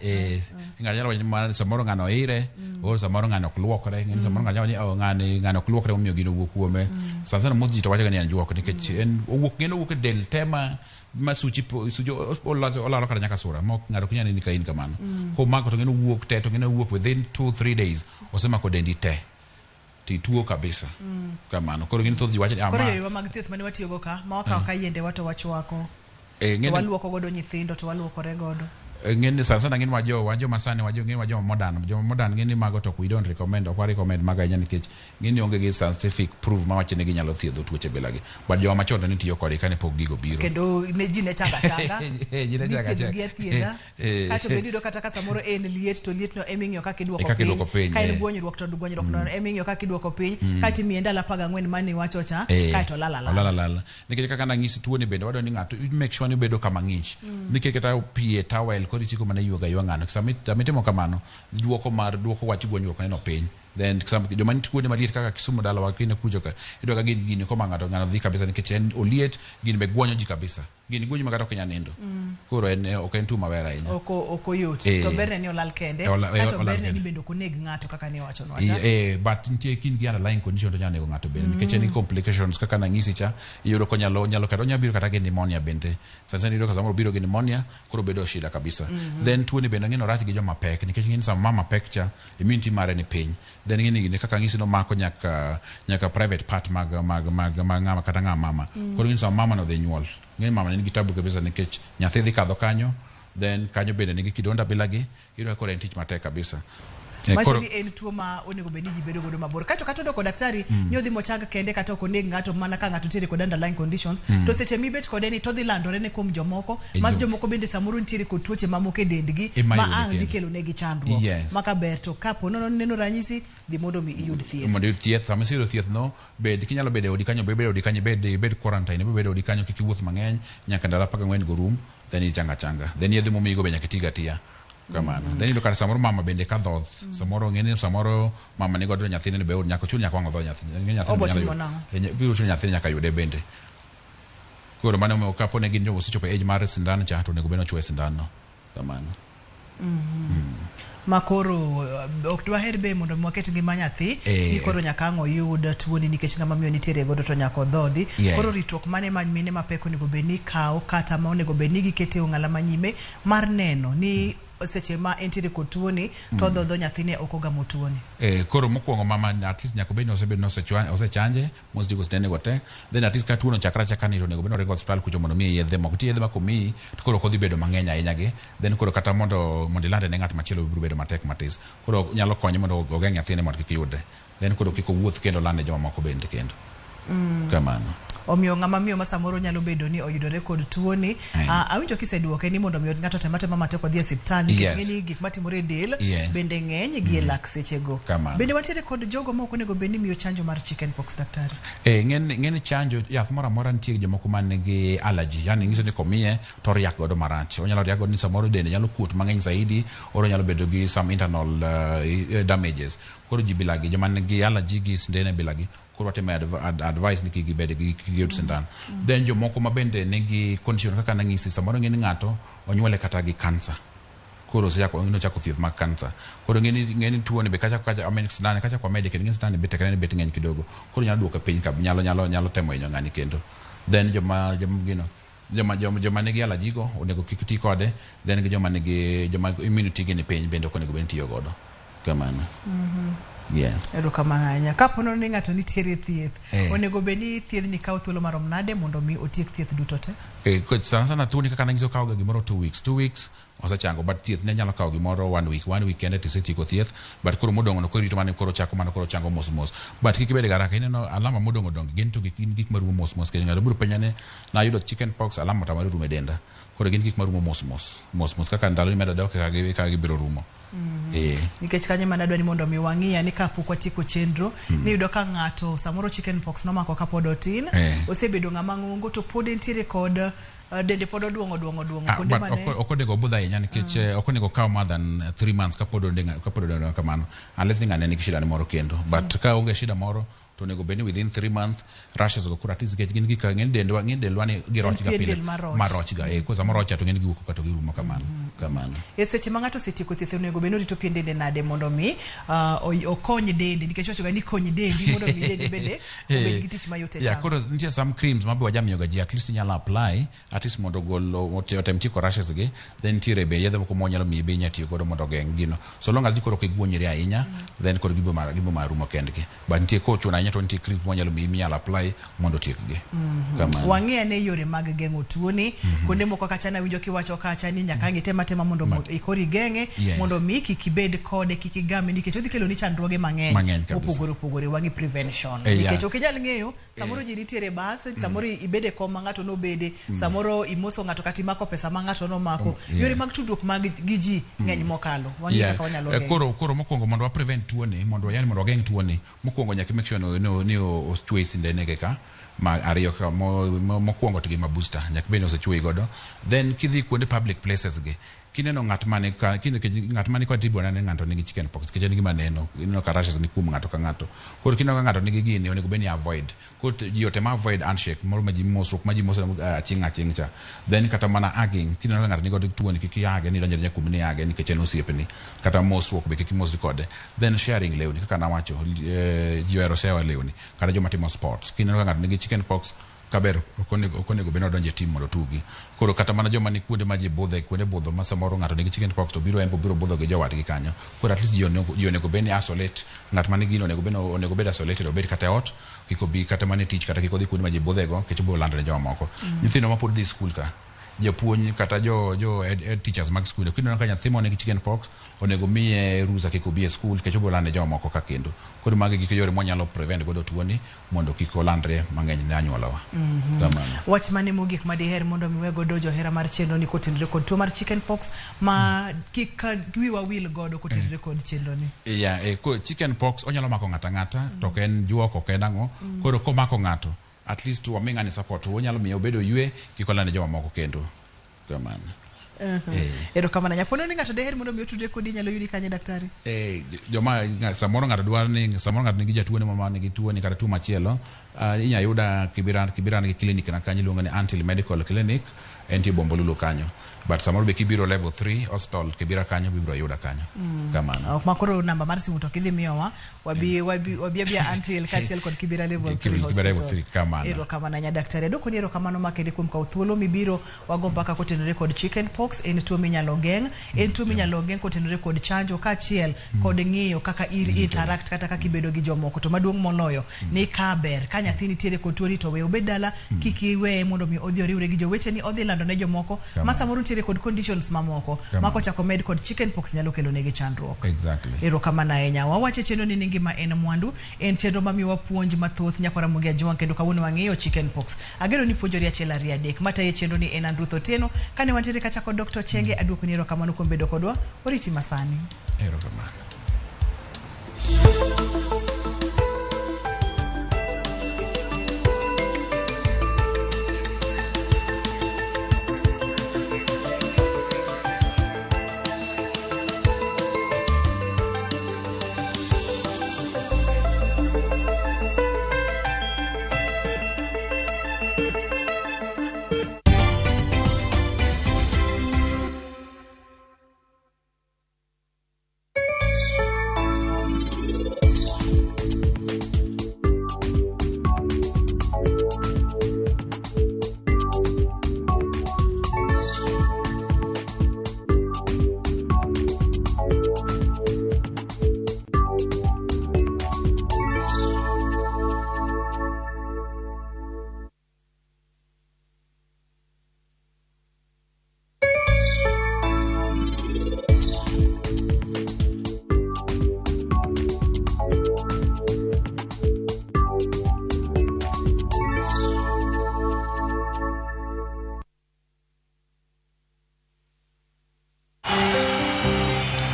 ng'ato nyalo wacho ni samoro ng'ano ire, or samoro ng'ano ok luokre, ng'ani samoro ng'ano wacho ni ng'ano ok luokre omiyo gino owuok kuome. Sana sana moth ji to wacho ga ni en juok nikech en owuok ng'eno owuok e del te ma suchi olalo kata nyaka sura ma ng'ato ok nyal neni ka in kamano. Komako to ng'eno wuok te, to ng'eno wuok within 2-3 days osemako dendi te tituo kabisa. Kamano. Koro gin thoth ji wacho ni koro yore mag thieth mane watiyogo ka ma wakawo ka yiende wa to wachwako, to waluoko godo nyithindo, to waluokore godo. Ng'eni sana sana ng'eni wajo wajo masani wajo ng'eni wajo modern, joma modern ng'eni mago to we don't recommend, ok wa recommend mago ahinya nikech ng'eni onge gi scientific proof mawacho ni ginyalo thiedho tuoche bilagi, but joma machon to ne tiyo kodgi kane pok gigo biro. Kendo ne ji ne changa changa. Ji ne changa nithiedho gi changa. Athiedha. Kato bende iyudo kata ka samoro en liet to liet no eming'iyo kaka iduoko Kaka iduoko piny, ka en gwonyruok to gwonyruok no eming'iyo kaka iduoko piny. Kaeto imiye ndalo 14 mane iwacho cha. Kaeto lala lala. Olal alala nikech kaka nang'isi tuoni bende wadwa ni ng'ato make sure ni obedo kama ng'ich nikech kata pi e towel koro isiko mana iyuago ayuaga ng'ano. Sama itimo kamano duoko mar duoko wach gwonyruok neno piny. Then joma nitie kuonde maliet kaka Kisumu dalawa kine kucho ka iyudo ka gin gini koma ng'ato ng'ano dhi kabisa nikech en oliet, gini be gwonyo ji kabisa, gini gwonyo ma kata ok inyal nindo. Koro en ok en tuo maber ahinya. Ok oyot. To berne ni olal kende. Kato olal berne ni kende. Bende ok oneg ng'ato kaka ne iwachonwa cha. But nitie kind gi underlying condition to nyalo nego ng'ato bende nikech en gi complications kaka nang'isi cha, iyudo konyalo nyalo kata onyalo biro kata gi pneumonia bende. Sana sana iyudo ka samoro obiro gi pneumonia, koro bedo shida kabisa. Then tuoni bende ng'eno rach gi joma pek nikech ng'eni sama mama pek cha immunity mare ni piny. Then ng'eni gini kaka ng'isi nomako nyaka nyaka private part mag mag mag mag ng'ama kata ng'ama mama. Koro ng'eni sama mama no dhi nyuol, ng'eni mama ne nigi tabu kabisa nikech nyathi dhi kadho kanyo, then kanyo bende nigi kidonda bilagi, iyudo ka koro en tich matek kabisa. Manyiso Koro ni en tuo ma onego bed ni ji bedo godo mabor. Kato kata odoko daktari ni odhi mochang kende kata ok oneg ng'ato mana ka ng'ato nitiere kod underlying conditions. To seche mibet kode ni to dhi landore ne kuom jomoko ma jomoko bende samoro nitiere kod tuoche mamoko e dendgi Ema ma iyude ang' dhi kendo. kelo negi chandruok. Yes. Ma kaber to kapo nono neno ranyisi dhi mondo mi iyud thieth. Mondo iyud thieth. Sama iseyudo thieth no, bed kinyalo bedo e odi kanyo, bed e odi kanyo, ibed quarantine, ibed e odi kanyo, kik iwuoth mang'eny nyaka ndalo 14 go rum, then ichanga changa. Then yedhe momiyigo be nyaka itigo atiya kamano. Then iyudo kata samoro mama bende ka dhoth, samoro ng'eni samoro mama ni godo nyathine ni be od nyaka ochul nyaka wang' odho nyathi. Ng'eni nyathine Obo nyalo timo yudo. nang'o? Biro chuno nyathine nyaka yude bende. Koro mano omiyo kapo ne gin jogo osechopo e age mar sindan cha to onego bed ni ochuoye sindan no kamano. Ma koro ok dwaher be mondo mi waket ngima nyathi ni koro nyaka ang' oyud tuoni nikech ng'ama miyo nitiere godo to nyaka odhodhi. Koro ritruok mane ma mine mapek onego bed ni kawo kata ma onego bed ni gikete e ong'ala manyime mar neno ni seche ma entiere kod tuoni to odhodho nyathine ok ogamo tuoni. Koro mokwongo mama at least nyaka bed ni osebed ni osechanje mosetieko sindene go te. Then at least ka tuono ochakre achaka ni to onego bed ni oringo osiptal kucho mondo omiye yedhe moko. Nitie yedhe ma komiyi to koro ok odhi bedo mang'eny ahinya gi. Then koro kata mondo ilande ne ng'at machielo biro bedo matek matis. Koro nyalo konye mondo ogeng' nyathine mondo kik yude. Then koro kik owuoth kendo olande jomamoko bende kendo. Kamano. Omiyo ng'ama miyo ma samoro nyalo bedo ni oyudore kod tuoni, awinjo kiseduoke ni mondo mi ng'ato tem atema matek odhi e osiptal nikech ng'eni gik matimore e del bende ng'eny gi e lak sechego. Kamano. Bende wantiere kod jogo ma ok onego bed ni miyo chanjo mar chicken pox, daktari? Ng'eni chanjo yath moro amora nitie jomoko man nigi allergy, yani nyiso ni komiye to oriak godo marach. Onyalo riak godo ni samoro dende nyalo kuot mang'eny zaidi, or onyalo bedo gi some internal damages. Koro ji bilagi, joma nigi allergy gi sindene bilagi, koro watimo advice ni kik gibed gi kik giyud sindan. Then jomoko ma bende nigi condition kaka nang'isi, samoro ng'eni ng'ato onyuole kata gi cancer. Koro osechako nochako thieth mag cancer. Koro ng'eni tuo ni be kacha kacha, I mean sindan kacha kwa mede kendo ng'eni sindan be tekne ni bet ng'eny kidogo. Koro nyalo duoke piny kab nyalo temo hinyo ng'ani kendo. Then joma gino joma nigi allergy go onego kik ti kode, then gi joma nigi joma immunity gi ni piny bende ok onego bed ni tiyo godo. Kamano. Yes. Erokamano ahinya. Kapo nono ni ng'ato nitiere e thieth, onego bed ni thiedhni kawo thuolo marom nade mondo mi otiek thieth duto te? Sana sana tuoni kaka nanyiso kawo ga gimoro 2 weeks. 2 weeks osechango, but thieth ne nyalo kawo gimoro 1 week. 1 week kende tisetieko thieth, but koro modong' no koro irito mana koro chako mana koro chango mos mos. But kik ibed ga haraka, ineno alama modong' odong' gin to gin gik marumo mos mos. Nikech ng'ato biro penja ni nayudo chicken pox, alama otamore rumo e denda. Koro gin gik marumo mos mos. Mos mos kaka ndalo imedo dok e kaka gibiro rumo. Nikech kanyo ema nadwa ni mondo mi wang'iya ni kapok watieko chenro, niyudo ka ng'ato samoro chicken pox nomako kapod otin, osebedo ng'ama ng'ongo to pod entiere kod dende pod oduong'o duong'o duong'o kuonde but mane ok onego obudh ahinya nikech ok onego okaw more than 3 months kapod odongo kamano, unless ni ng'ane nigi shida ne moro kendo. But ka onge shida moro to onego bed ni within 3 months rashes go koro at least nikech gin gik ng'eny dendwa ni giroch ga pien pile del maroch. Maroch ga koro samoro roch to ng'eny giwuok ka to girumo kamano kamano. E seche ma ng'ato osetieko thieth onego bed ni orito pien dende nade mondo mi okony dende nikech wacho ga ni kony dendi mondo mi dendi bende obed gi tich mayot e chango. Koro nitie some creams ma be wajamiyo ga ji at least inyalo apply at least mondo ogol otem tieko rashes gi. Then nitiere be yedhe moko mwanyalo miyi be inyalo tiyo godo mondo ogeng' gino. So long as ni koro ok igwonyri ahinya, then koro gibo mar rumo kendgi. But nitie kochuno ahinya to nitie creams mwanyalo miyi minyalo apply mondo otiekgi. Kamano. Wang'i ane yore mag geng'o tuoni. Kuonde moko kacha nawinjo kiwacho kacha ni nyaka ang' item tema tema mondo ikori geng'e mondo mi kik ibed kode, kik igame, nikech odhi kelo ni chandruoge mang'eny mopogore opogore. Wang'i prevention, nikech ok inyal ng'eyo, samoro ji nitiere bas, samoro ibede kom ma ng'ato nobede, samoro imoso ng'ato kata imako pesa ma ng'ato nomako. Yore mag tudruok mag gi ji ng'eny mokalo. Wang'i kaka wanyalo geng'e. Koro mokwongo mondo wa prevent tuoni, mondo yani mondo wageng' tuoni, mokwongo nyaka make sure ni ochwe sindene ka ma ariyo ka mokwongo to gi ma booster nyaka bed ni osechwoyi godo. Then kidhi kuonde public places gi, kineno ng'at mane ka ng'at mane kod tibona ni ng'ato nigi chicken pox, nikech en gima neno, ineno ka rashes ni kuom ng'ato ka ng'ato. Koro kineno ka ng'ato nigi gini, onego bed ni avoid. Koro ji otem avoid handshake moro ma ji mosruok ma ji mosre aching' aching' cha. Then kata mana hugging, kineno ka ng'ato nigi tuoni, kik ihage ni donjo adonja kuome ni ihage nikech en osiepni. Kata mosruok be kik imosri kode. Then sharing lewni, kaka nawacho, ji ohero share lewni, kata joma timo sports. Kineno ka ng'ato nigi chicken pox, kaber ok onego bed ni odonjo e team mondo otugi. Koro kata mana joma ni kuonde ma ji budhe, kuonde budho ma samoro ng'ato nigi chicken pox to biro en bo biro budho gi jowadgi kanyo. Koro at least ji onego bed ni isolate, ng'at ma nigi gino onego bed isolated, obed kata e ot, kik obi kata mana e tich, kata kik odhi kuonde ma ji budhego, nikech obiro lando ne jomamoko. Nyithindo ma pod dhi skul ka, japuonj kata jo head teachers mag skul, kineno ka nyathi moro nigi chicken pox, onego miye rusa kik obi e skul, nikech obiro lando ne jomamoko ka kendo. Koro magi gik yore mwanyalo prevent godo tuoni mondo kik olandre mang'eny ne anyuolawa. Kamano. Wach mane mogik ma diher mondo mi we godo johera mar chenro ni kotenore kod tuo mar chicken pox ma kik wiwa wil godo kotenore kod chenro ni? Yeah, chicken pox onyalo mako ng'ato ang'ata, to ok en juok, ok en ang'o. Koro komako ng'ato, at least wami ng'ani support, wanyalo miyo obed oywe, kik oland ne jomamoko kendo. Kamano. Erokamano. Nyapono ni ng'ato deher mondo mi otudre kodi, inyalo yudi kanye, daktari? Joma samoro ng'ato dwaro ni samoro ng'ato nigi jatuo ne ma nigi tuo ni kata tuo machielo, inya yuda Kibira nigi clinic na kanyo iluongo ni Antil Medical Clinic, entie Bombolulu kanyo. But samoro be kibiro level 3 hospital Kibira kanyo bibiro yuda kanyo. Kamano. Ok makoro namba mar simu to kidhi miyowa, wabi wabi wabi abia Antil kaachiel kod Kibira level 3 Kibira level hospital. 3, kamano. Erokamano nya daktari. Adwoko ni erokamano makende kuom kawo thuolo mibiro wago mbaka kotenore kod chicken pox. En tuo minyalo geng', en tuo minyalo geng' kotenore kod chanjo kaachiel kod ng'iyo kaka interact kata kaka ibedo gi jomoko. To maduong' moloyo ni ka ber ka nyathi nitiere kod tuoni to we obed dala, kik iweye mondo mi odhi oriwre gi joweteni, odhi lando ne jomoko ma samoro nitiere kod conditions mamoko ma kochako med kod chicken pox nyalo kelo negi chandruok. Erokamano ahinya. Wawacho e chenro ni ngima en mwandu, en chenro mamiyowa puonj mathoth nyakwa Ramogi Ajwang', kendo kawuono wang'iyo chicken pox. Ageno ni puonjori achiel ariyo adek. Matayo chenro ni en Andrew Otieno, kane wantiere kacha kod Dr. Chenge, aduoko ni erokamano kuom bedo kodwa. Oriti masani. Erokamano.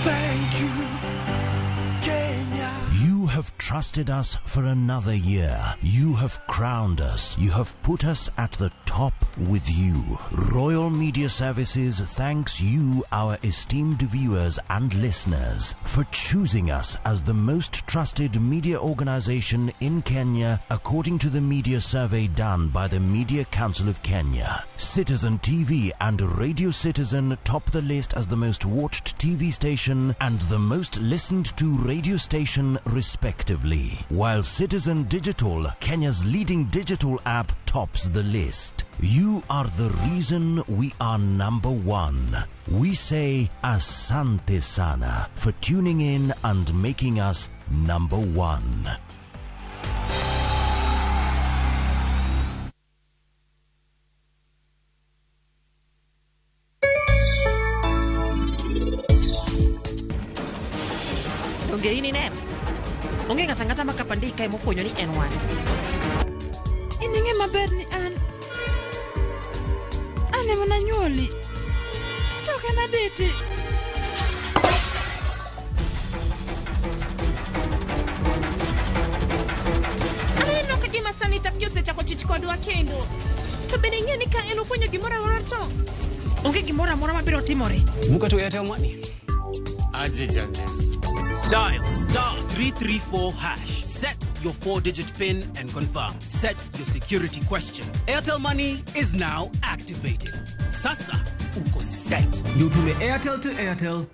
Thank you, Kenya. You have trusted us for another year. You have crowned us. You have put us at the top with you. Royal Media Services thanks you, our esteemed viewers and listeners, for choosing us as the most trusted media organization in Kenya, according to the media survey done by the Media Council of Kenya. Citizen TV and Radio Citizen top the list as the most watched TV station and the most listened to radio station, respectively, while Citizen Digital, Kenya's leading digital app, tops the list. You are the reason we are number one. We say asante sana for tuning in and making us number one. Donge in ineno? Onge ng'ato ang'ata ma kapandi kae mofwenyo ni en wan. In ing'e maber ni an ema nanyuoli. To ok an adete. Aneno ka gima sani Takgi osechako chich kodwa kendo. To bende ing'e ni ka en ofwenyo gimoro amora to onge gimoro amora mabiro timore. Muka to Airtel Money. Aje judges. Dial star 334 hash. Set your 4-digit PIN and confirm. Set your security question. Airtel Money is now activated. Sasa uko set. Ndio utume Airtel to Airtel